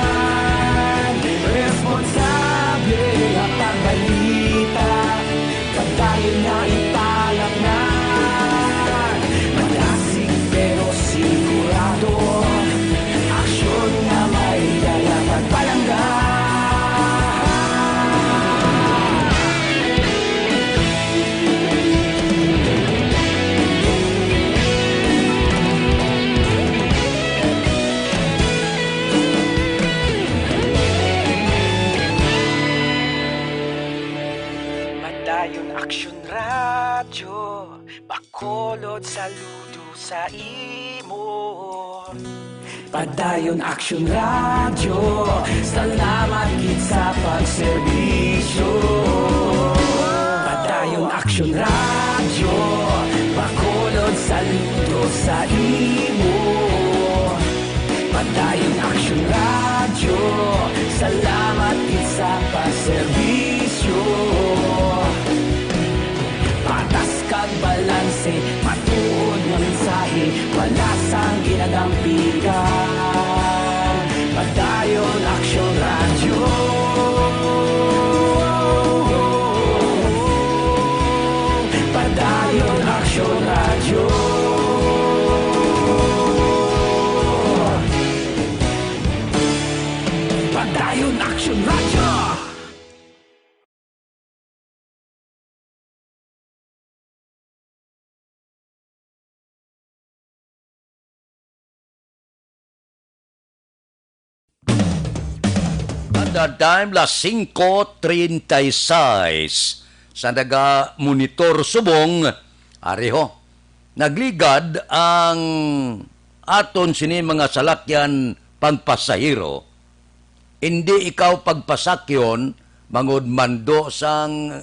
responsable nga pagbalita, padayon na ipalapnan. Madasig pero sigurado, aksyon nga may dala pagpalangga. Padayon Aksyon Radyo, Bacolod saludo sa imo. Padayon Aksyon Radyo, salamat gid sa pagserbisyo. Padayon Aksyon Radyo, Bacolod saludo sa imo. Padayon Aksyon Radyo, salamat gid sa pagserbisyo. Patas kag balanse, matuod nga mensahe, wala sang ginadampigan. Padayon Aksyon Radyo. Padayon Aksyon Radyo. Padayon Aksyon Radyo. At that time, las singko treinta y seis. Sa naga-monitor subong, ari ho, nagligad ang aton sini mga salakyan pangpasahero. Indi ikaw pagpasakyon, mangod mando sang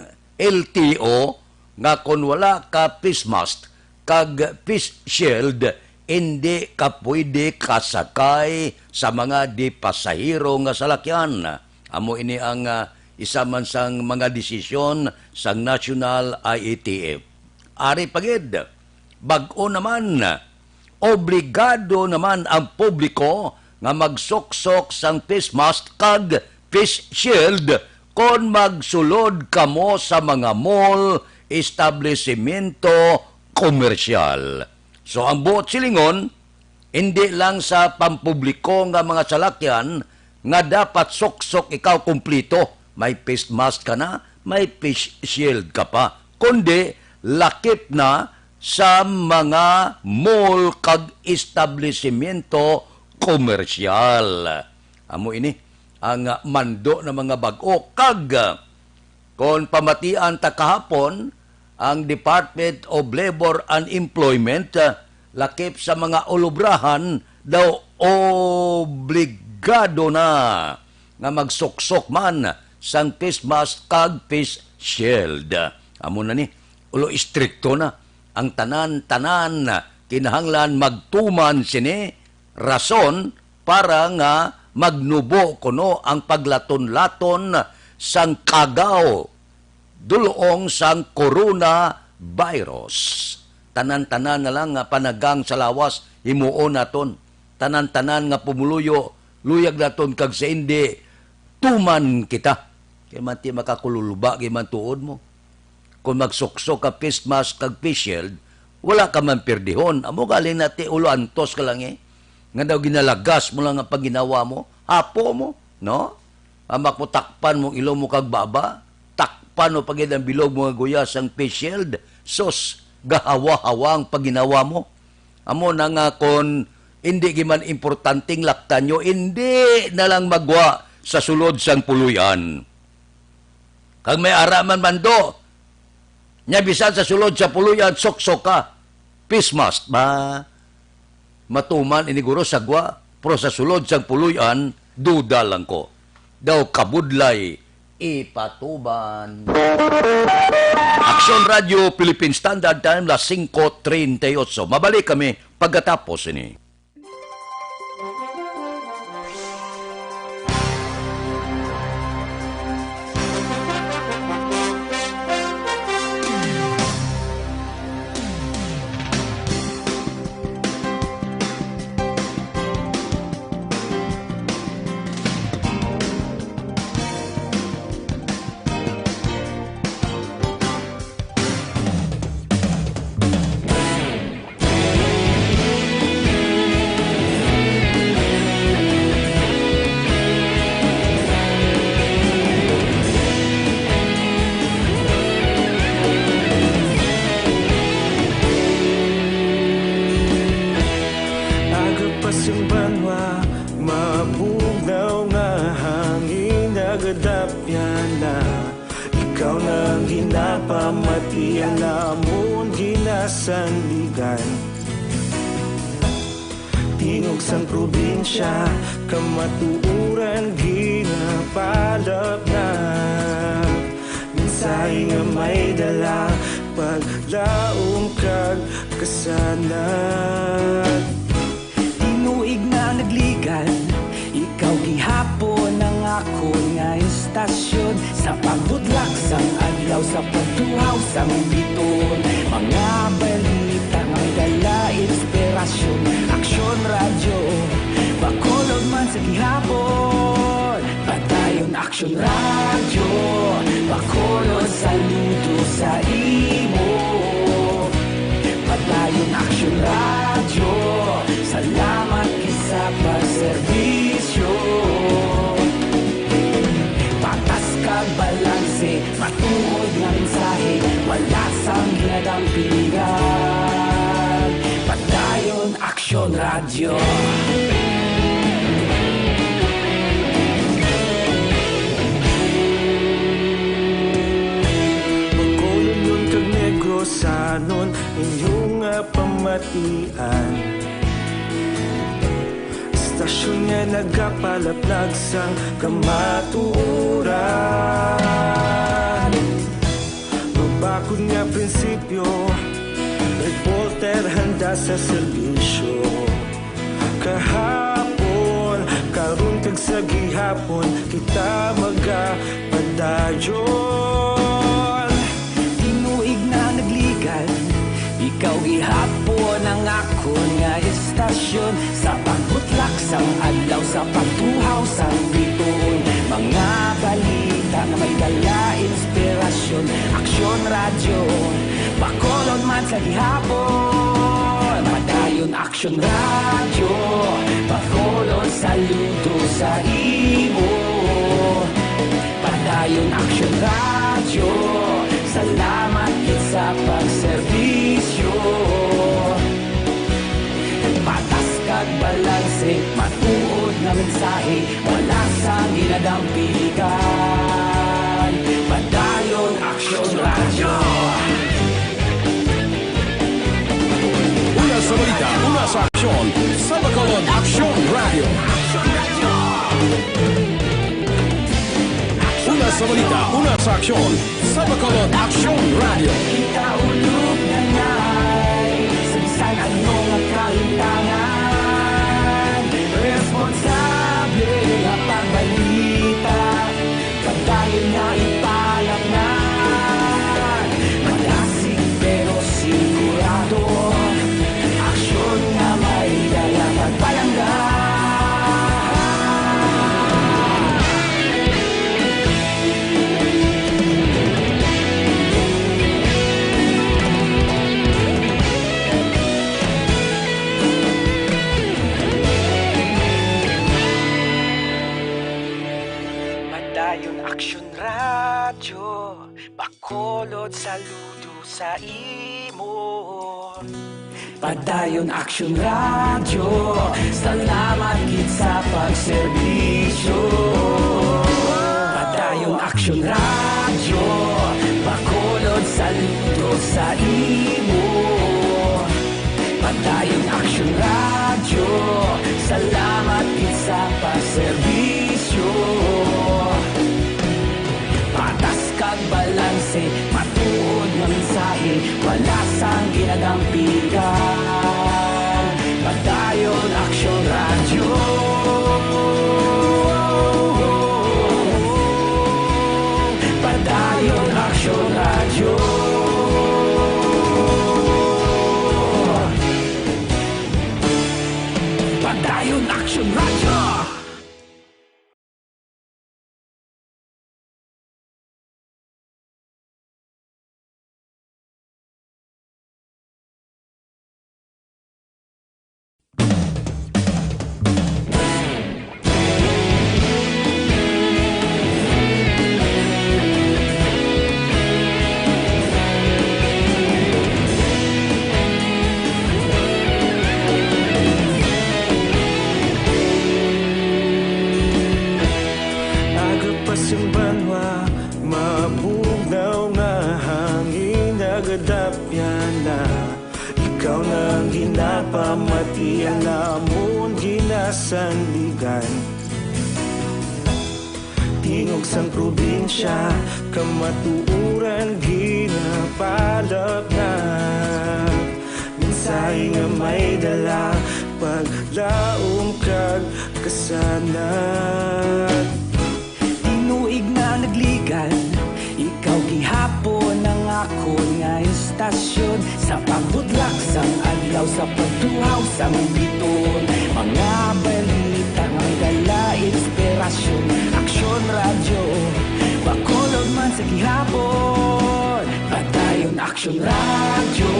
L T O, nga kon wala ka face mask kag face shield, indi ka pwede kasakay sa mga di-pasahero nga salakyan. Amo ini ang, ah, isa man sang mga desisyon sang National I A T F. Ari pa gid, bag-o naman, obligado naman ang publiko nga magsuksok sang face mask kag face shield kon magsulod kamo sa mga mall, establisimento komersyal. So, ang buot silingon, indi lang sa pampubliko nga mga salakyan nga dapat suksok ikaw kumplito. May face mask ka na, may face shield ka pa. Kundi, lakip na sa mga mall kag establisimento komersyal. Amo ini ang mando na mga bag-o kag kon pamatian ta kahapon, ang Department of Labor and Employment, ah, lakip sa mga ulubrahan daw oblig-, obligado na nga magsuksok man sang face mask kag face shield. Amo na ni, ulo, istrikto na ang tanan-tanan kinahanglan magtuman sini, rason para nga magnubo kuno ang paglaton-laton sang kagaw dul-ong sang coronavirus. Tanan-tanan na lang nga panagang sa lawas, himuon naton. Tanan-tanan nga pumuluyo, luyag naton, kag sa indi, tuman kita. Kay man ti makakululba gid man tuod mo. Kung magsuksok ka face mask kag face shield, wala ka man pirdihon. Amo gali na ti ulo antos ka lang eh. Nga daw ginalagas mo lang ang paginawa mo, hapo mo, no? Ambak mo takpan mong ilong mo kag baba, takpan mo pa gid ang bilog mo nga guya sang face shield. Sus, gahawa-hawa ang paginawa mo. Amo na nga, kon indi gid man importanteng laktan nyo, indi na lang magwa sa sulod sang puloy-an. Kag may ara man, Mando, nya bisan sa sulod sa puloy-an, suksok ka. Face mask ba? Matuman ini guro sa gwa, pero sa sulod sang puloy-an, duda lang ko. Daw kabudlay ipatuban. Aksyon Radio Philippine Standard Time, las singko treinta y ocho. Mabalik kami pagkatapos ini. Aga pa sing banwa, mabugnaw nga hangin nagadapyan na. Ikaw na ang ginapamati, ang amon ginasandigan. Tingog sang probinsya, kamatuoran ginapalapnap. Mensahe nga may dala, paglaom kag kasanag. Tinuig na nagligan, ikaw gihapon ang akon nga istasyon. Sa pagbutlak sang adlaw, sa pagtuhaw sang biton, mga balita nga may dala inspirasyon. Aksyon Radyo, Bacolod man sa gihapon. Padayon Aksyon Radyo, Bacolod, saludo sa imo. Padayon Aksyon Radyo, salamat gid sa pagserbisyo. Patas kag balanse, matuod nga mensahe, wala sang ginadampigan. Padayon Aksyon Radyo. Bacolodnon kag Negrosanon, inyo nga pamatian. Istasyon nga nagapalaplag sang kamatuoran. Mabakod nga prinsipyo, reporter handa sa serbisyo. Kahapon, karon, kag sa gihapon, kita magapadayon. Tinuig na nagligan, ikaw gihapon ang akon nga istasyon. Sa pagbutlak sang adlaw, sa pagtuhaw sang biton, mga balita nga may dala inspirasyon. Aksyon Radyo, Bacolod man sa gihapon. Padayon Aksyon Radyo, Bacolod, saludo sa imo. Padayon Aksyon Radyo, salamat gid sa pagserbisyo. Patas kag balanse, matuod nga mensahe, wala sang ginadampigan. Padayon Aksyon Radyo. Una sa balita, una sa aksyon, sa Bacolod Aksyon Radyo. Sa balita, una sa aksyon, sa Bacolod Aksyon Radio. Kita ulog na ngay, sa bisan ano nga kalimtangan, responsable nga pagbalita, padayon nga ipalamnan. Malasig pero sigurado, aksyon nga may dala pagpalangga. Padayon Aksyon Radyo, Bacolod, saludo sa imo. Padayon Aksyon Radyo, salamat gid sa pagserbisyo. Padayon Aksyon Radyo, Bacolod, saludo sa imo. Padayon Aksyon Radyo, salamat gid sa pagserbisyo. Patas kag balanse, matuod nga mensahe, wala sang ginadampigan. Padayon Aksyon Radyo. Padayon Aksyon Radyo. Padayon Aksyon Radyo. Aga pa sing banwa, mabugnaw nga hangin nagadapyan na. Ikaw na ang ginapamatian, amon ginasandigan. Tingog sang probinsya, kamatuoran ginapalapnap. Mensahe nga may dala, paglaom kag kasanag. Tinuig na nagligad, ikaw gihapon ang akon nga istasyon. Sa pagbutlak sang adlaw, sa pagtuhaw sang bituon, mga balita nga may dala inspirasyon. Aksyon Radyo, Bacolod man sa gihapon. Padayon Aksyon Radyo,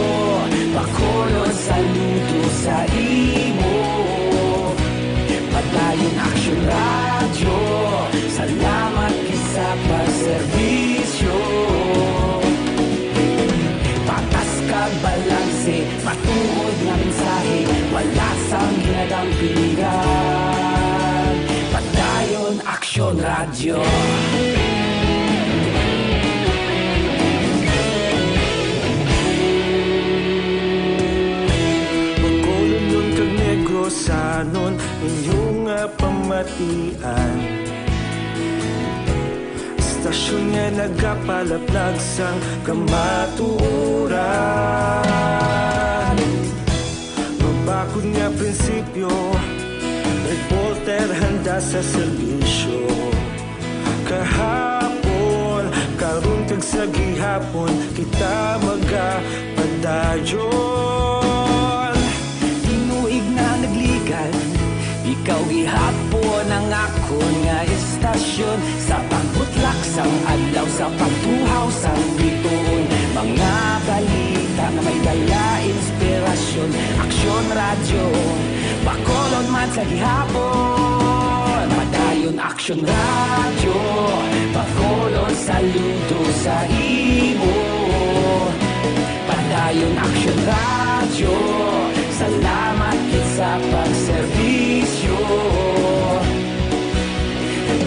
Bacolod, saludo sa imo. Padayon Aksyon Radyo, salamat gid sa pagserbisyo. Patas kag balanse, matuod nga mensahe, wala sang ginadampigan. Padayon Aksyon Radyo. Bacolodnon kag Negrosanon, inyo nga pamatian. Istasyon nga nagapalaplag sang kamatuoran. Mabakod nga prinsipyo, reporter handa sa serbisyo. Kahapon, karon kag sa gihapon, kita magapadayon. Tinuig na nagligad, ikaw gihapon ang akon nga istasyon. Sa pagbutlak sang adlaw, sa pagtuhaw sang bituon, mga balita nga may dala inspirasyon. Aksyon Radyo, Bacolod man sa gihapon. Padayon Aksyon Radyo, Bacolod, saludo sa imo. Padayon Aksyon Radyo, salamat gid sa pagserbisyo.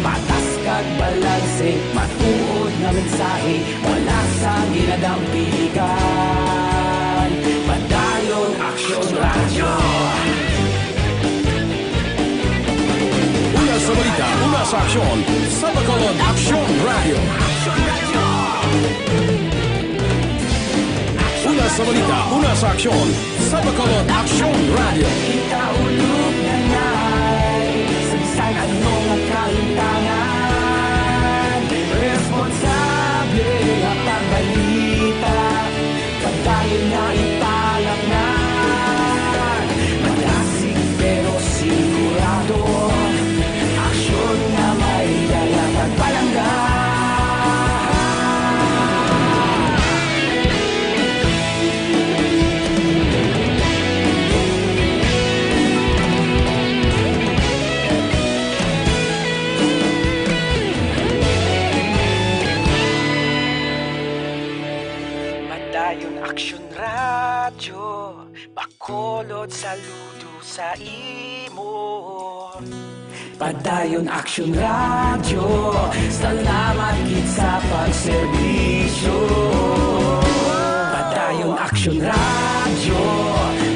Patas kag balanse, matuod nga mensahe, wala sang ginadampigan. Padayon Aksyon Radyo. Una Balita, una sa aksyon, sa Bacolod Aksyon Radio. Una sa balita, una sa aksyon, sa Bacolod Aksyon Radio. Kita ulog na ngay, sa bisan anong kaintangan, responsable ang pagbalita. Padayon na ipalapnan. Malasig pero sigurado. Aksyon nga may dala kag palangga. Padayon Aksyon Radyo, Bacolod, saludo sa imo. Padayon Aksyon Radyo, salamat gid sa pagserbisyo. Padayon Aksyon Radyo,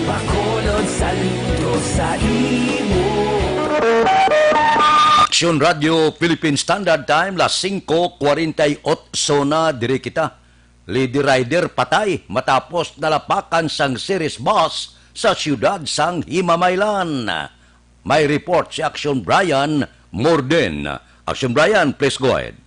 Bacolod, saludo sa imo. Aksyon Radyo Philippine Standard Time, las singko kwarenta y otso na, diri kita. Lady Rider patay matapos nalapakan sang Ceres bus sa siyudad sang Himamaylan. May report si Aksyon Brian Morden. Aksyon Brian, please go ahead.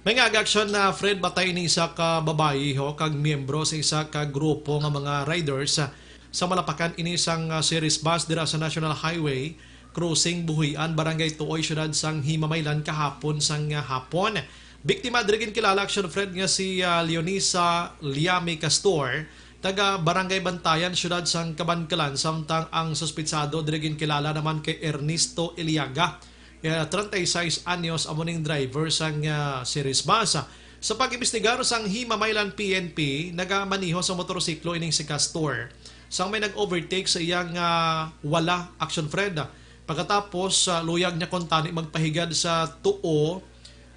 May nga aksyon na, Fred, batay ni isa ka babayi, ho, kag miyembro sa isa ka grupo nga mga riders, ah, sa malapakan ini sang, ah, Ceres bus dira sa National Highway, Crossing Buhian, Barangay Tuoy, siyudad sang Himamaylan, kahapon sang, ah, hapon. Biktima diri ginkilala, Action Fred, nga si, ah, Leonisa Liame Castor, taga Barangay Bantayan, siyudad sang Kabankalan, samtang ang suspitsado diri ginkilala naman kay Ernesto Iliaga, eh, treinta y seis anyos, amo ning driver sang, ah, Ceres bus. Sa pag-imbestigar sang Himamaylan P N P, nagamaneho sa motorsiklo ining si Castor sang may nag-overtake sa iyang, ah, wala, Action Fred. Pagkatapos, ah, luyag niya kuntani magpahigad sa tuo,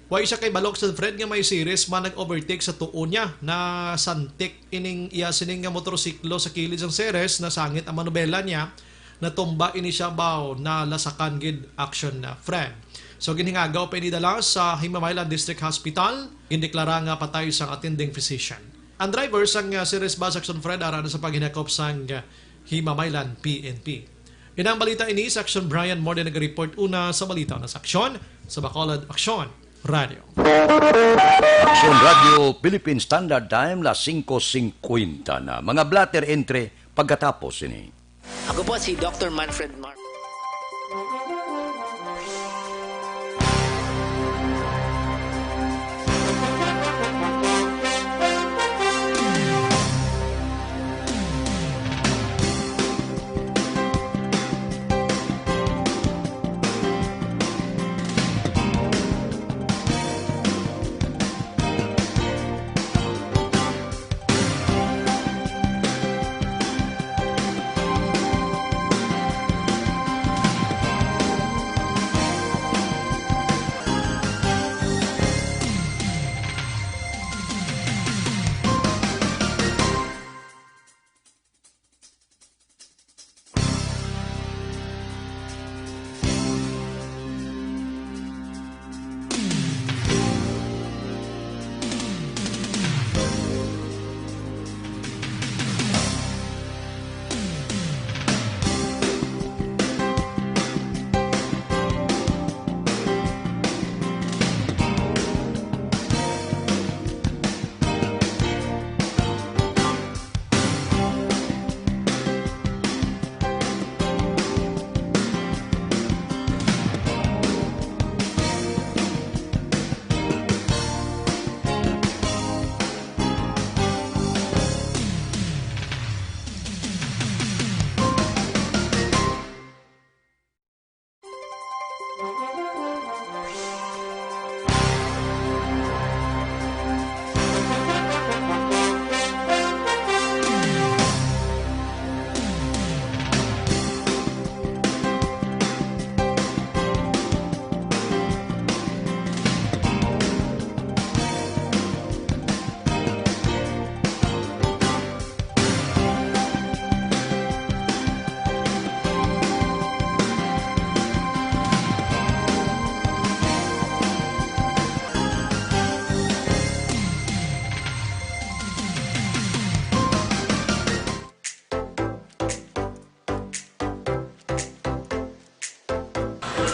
wa siya kay balok, Action Fred, nga may Ceres man nag-overtake sa tuo niya. Nasantik ining iya sining nga motorsiklo sa kilid sang Ceres, nasangit ang manubela niya, natumba ini siya, baw, nalasakan gid, Action Fred. So, ginhingagaw pa ini dala sa Himamaylan District Hospital, gindeklara nga patay sang attending physician. Ang driver sang, ah, Ceres bus, Action Fred, ara na sa paghinakop sang, ah, Himamaylan P N P. Inang balita ini sa Action Brian Morden nag-report una sa balita na sa Aksyon, sa Bacolod Aksyon Radio. Aksyon Radio Philippine Standard Time, las singko singkwenta na. Mga blotter entry pagkatapos ini. Ako po si Doctor Manfred Mar-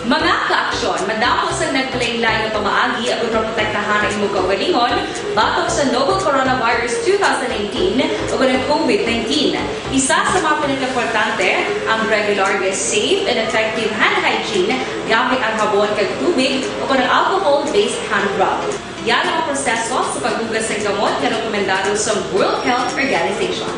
Mga ka-aksyon, madamo sang naglain-lain nga pamaagi agud maprotektahan ang imo kaugalingon batok sa novel coronavirus two thousand nineteen ug ang COVID nineteen. Isa sa mga pinakaimportante, ang regular nga safe and effective hand hygiene gamit ang habon kag tubig o kon ang alcohol-based hand rub. Yan ang proseso sa paghugas sang kamot nga rekomendado sa World Health Organization.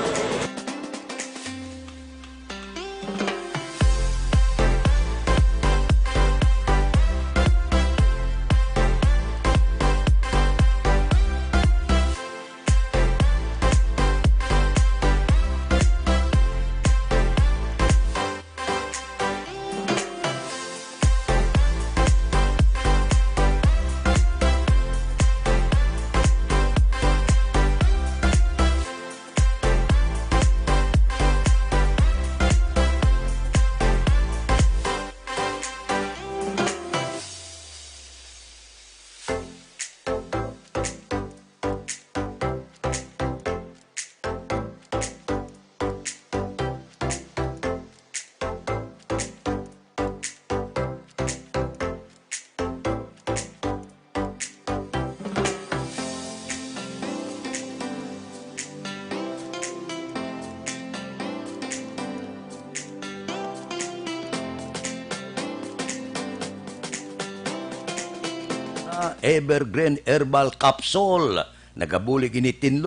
Ah, Evergreen Herbal Capsule. Nagabulig ini tinlo.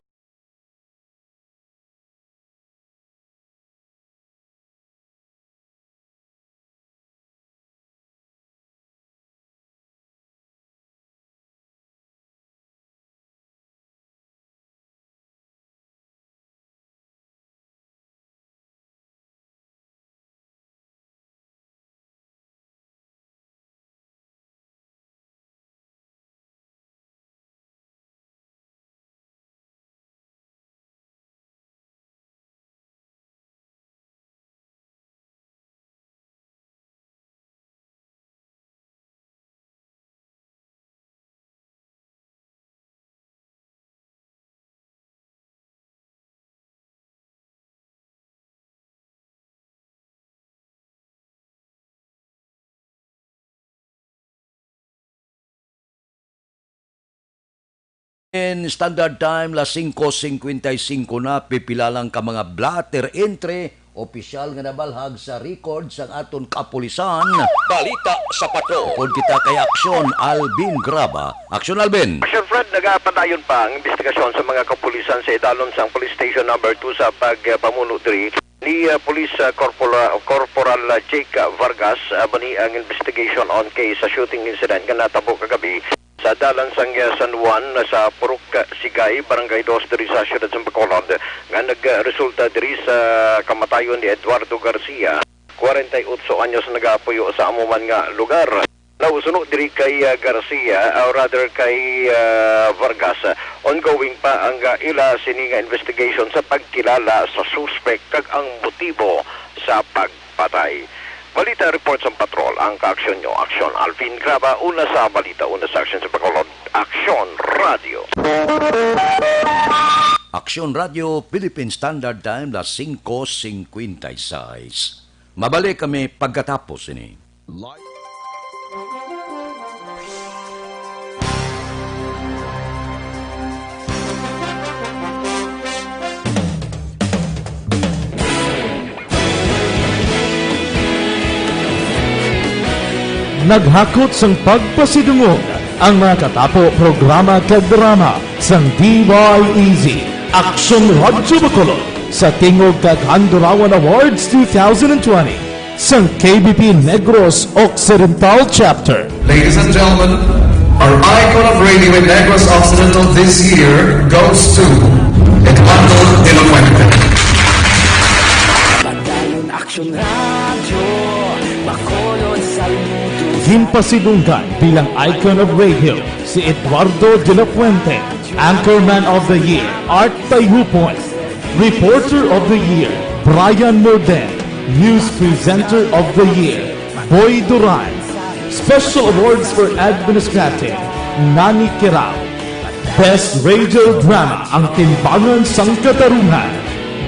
In standard time, las singko singkwenta y singko na, pipila lang ka mga blotter entry, opisyal nga nabalhag sa record sang aton kapulisan. Balita sa Patrol. Upod kita kay Aksyon Alvin Graba. Aksyon Alvin. Aksyon Fred, nagapadayon pa ang investigasyon sa mga kapulisan sa idalom sang Police Station Number Two sa pagpamuno diri ni, ah, Police, ah, Corpora-, Corporal, ah, Jake Vargas. Ah, bani ang investigation on case sa shooting incident nga natabo kagabi sa dalan sang, ah, San Juan, ah, sa Purok, ah, Sigay, Barangay Dos, diri sa siyudad sa Bacolod, nga nagresulta diri sa kamatayon ni Eduardo Garcia, kwarenta y otso anyos, nagapuyo sa amo man nga lugar. Now, suno diri kay, ah, Garcia, ah, or rather kay, ah, Vargas, ah, ongoing pa ang, ah, ila sini nga investigation sa pagkilala sa suspek kag ang motibo sa pagpatay. Balita report sang patrol, ang kaaksyon nyo, Aksyon Alvin Graba, una sa balita, una sa aksyon sa Bacolod, Aksyon Radio. Aksyon Radio, Philippine Standard Time, las singko singkwenta y seis. Mabalik kami pagkatapos ini. Naghakot sang pagpasidungog ang mga katapo, programa kag drama sang D Y E Z, Aksyon Radyo Bacolod, sa tingog kag Handurawan Awards two thousand twenty sang K B P Negros Occidental Chapter. Ladies and gentlemen, our icon of radio in Negros Occidental this year goes to Eduardo de la Fuente. Padayon Aksyon Radyo, Bacolod, Salud. Ginpasidunggan bilang icon of radio si Eduardo de la Fuente, Anchorman of the Year, Art Tayhupon, Reporter of the Year, Brian Morden, News Presenter of the Year, Boy Duran, Special Awards for Administrative, Nani Kirao, Best Radio Drama, Ang Timbangan sang Katarungan,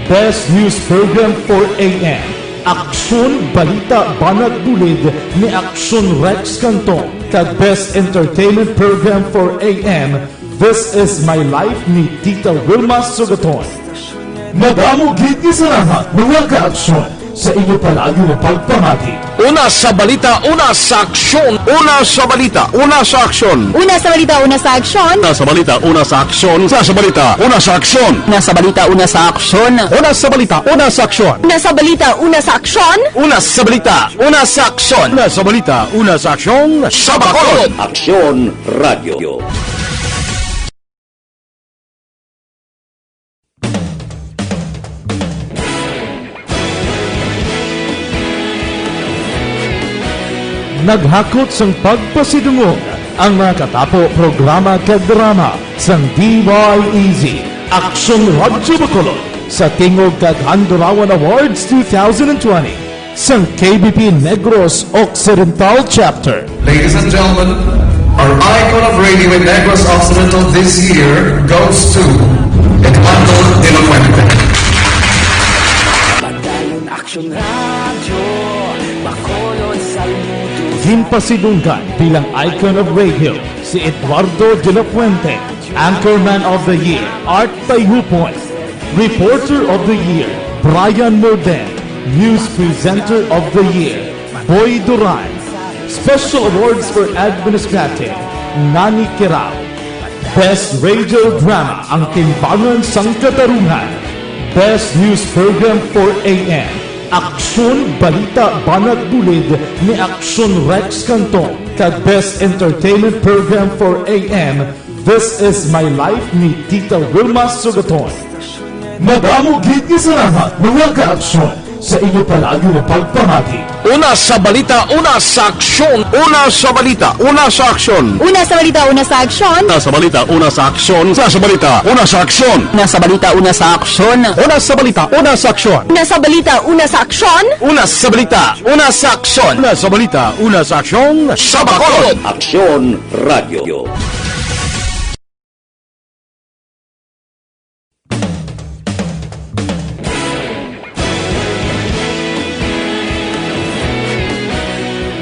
Best News Program, four A M, Aksyon Balita Banat Bulid ni Aksyon Rex Cantong kag Best Entertainment Program for A M, This Is My Life ni Tita Wilma Sugaton. Madamo gid nga salamat, mga kaaksyon, sa inyo palagi nga pagpamati. Una sa balita, una sa aksyon. Una sa balita, una sa aksyon. Una sa balita, una sa aksyon. Una sa balita, una sa aksyon. Una sa balita, una sa aksyon. Una sa balita, una sa aksyon. Una sa balita, una sa aksyon. Una sa balita, una sa aksyon. Una sa balita, una sa aksyon. Una sa balita, una sa aksyon. Sa Bacolod. Aksyon Radio. Naghakot sang pagpasidungog ang mga katapo programa kag drama sang D Y E Z, Aksyon Radyo Bacolod, sa tingog kag Handurawan Awards two thousand twenty sang K B P Negros Occidental Chapter. Ladies and gentlemen, our icon of radio in Negros Occidental this year goes to Eduardo de la Fuente. Padayon Aksyon Radyo, Bacolod, saludo. Ginpasidunggan bilang icon of radio si Eduardo de la Fuente, Anchorman of the Year, Art Tayhupon, Reporter of the Year, Brian Morden, News Presenter of the Year, Boy Duran, Special Awards for Administrative, Nani Kirao, Best Radio Drama, Ang Timbangan sang Katarungan, Best News Program for A M, Aksyon Balita Banat Bulid ni Aksyon Rex Cantong, kag Best Entertainment Program for A M, This Is My Life ni Tita Wilma Sugaton. Madamo gid nga salamat, mga kaaksyon, sa inyo palagi nga pagpamati. Una sa balita, una sa aksyon. Una sa balita, una sa aksyon. Una sa balita, una sa aksyon. Una sa balita, una sa aksyon. Una sa balita, una sa aksyon. Una sa balita, una sa aksyon. Una sa balita, una sa aksyon. Una sa balita, una sa aksyon. Una sa balita, una sa aksyon. Una sa balita, una sa aksyon. Sa Bacolod. Aksyon Radio.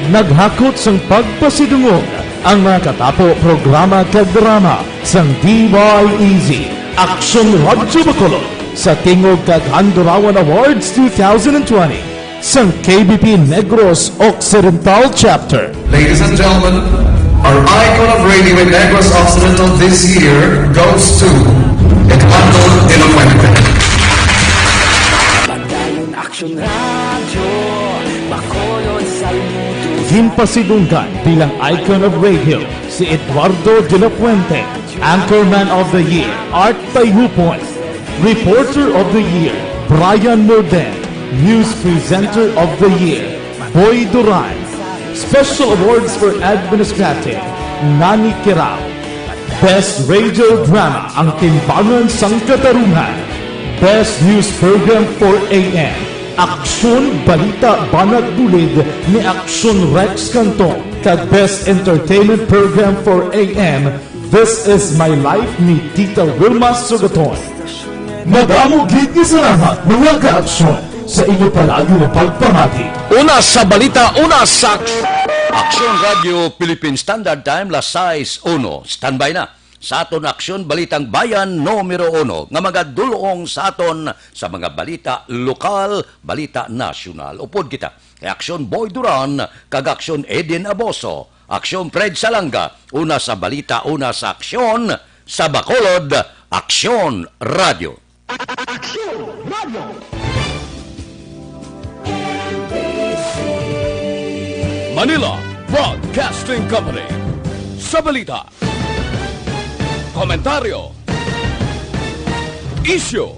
Naghakot sang pagpasidungog ang mga katapo programa kag drama sang D Y E Z, Aksyon Radyo Bacolod, sa tingog kag Handurawan Awards two thousand twenty sang K B P Negros Occidental Chapter. Ladies and gentlemen, our icon of radio in Negros Occidental this year goes to Eduardo de la Fuente. Padayon Aksyon Radyo, Bacolod, saludo. Ginpasidunggan bilang icon of radio si Eduardo de la Fuente, Anchorman of the Year, Art Tayhupon, Reporter of the Year, Brian Morden, News Presenter of the Year, Boy Duran, Special Awards for Administrative, Nani Kirao, Best Radio Drama, Ang Timbangan sang Katarungan, Best News Program for A M, Aksyon Balita Banat Bulid ni Aksyon Rex Cantong, kag Best Entertainment Program for A M, This Is My Life ni Tita Wilma Sugaton. Madamo gid nga salamat, mga kaaksyon, sa inyo palagi nga pagpamati. Una sa balita, una sa aks-, Aksyon Radio Philippine Standard Time, las sais uno. Standby na sa aton Aksyon Balitang Bayan numero uno nga magadul-ong sa aton sa mga balita lokal, balita nasyonal. Upod kita kay Aksyon Boy Duran kag Aksyon Eden Aboso. Aksyon Fred Salanga, una sa balita, una sa aksyon, sa Bacolod, Aksyon Radio. Aksyon Radio. Manila Broadcasting Company. Sa balita, komentaryo, isyu,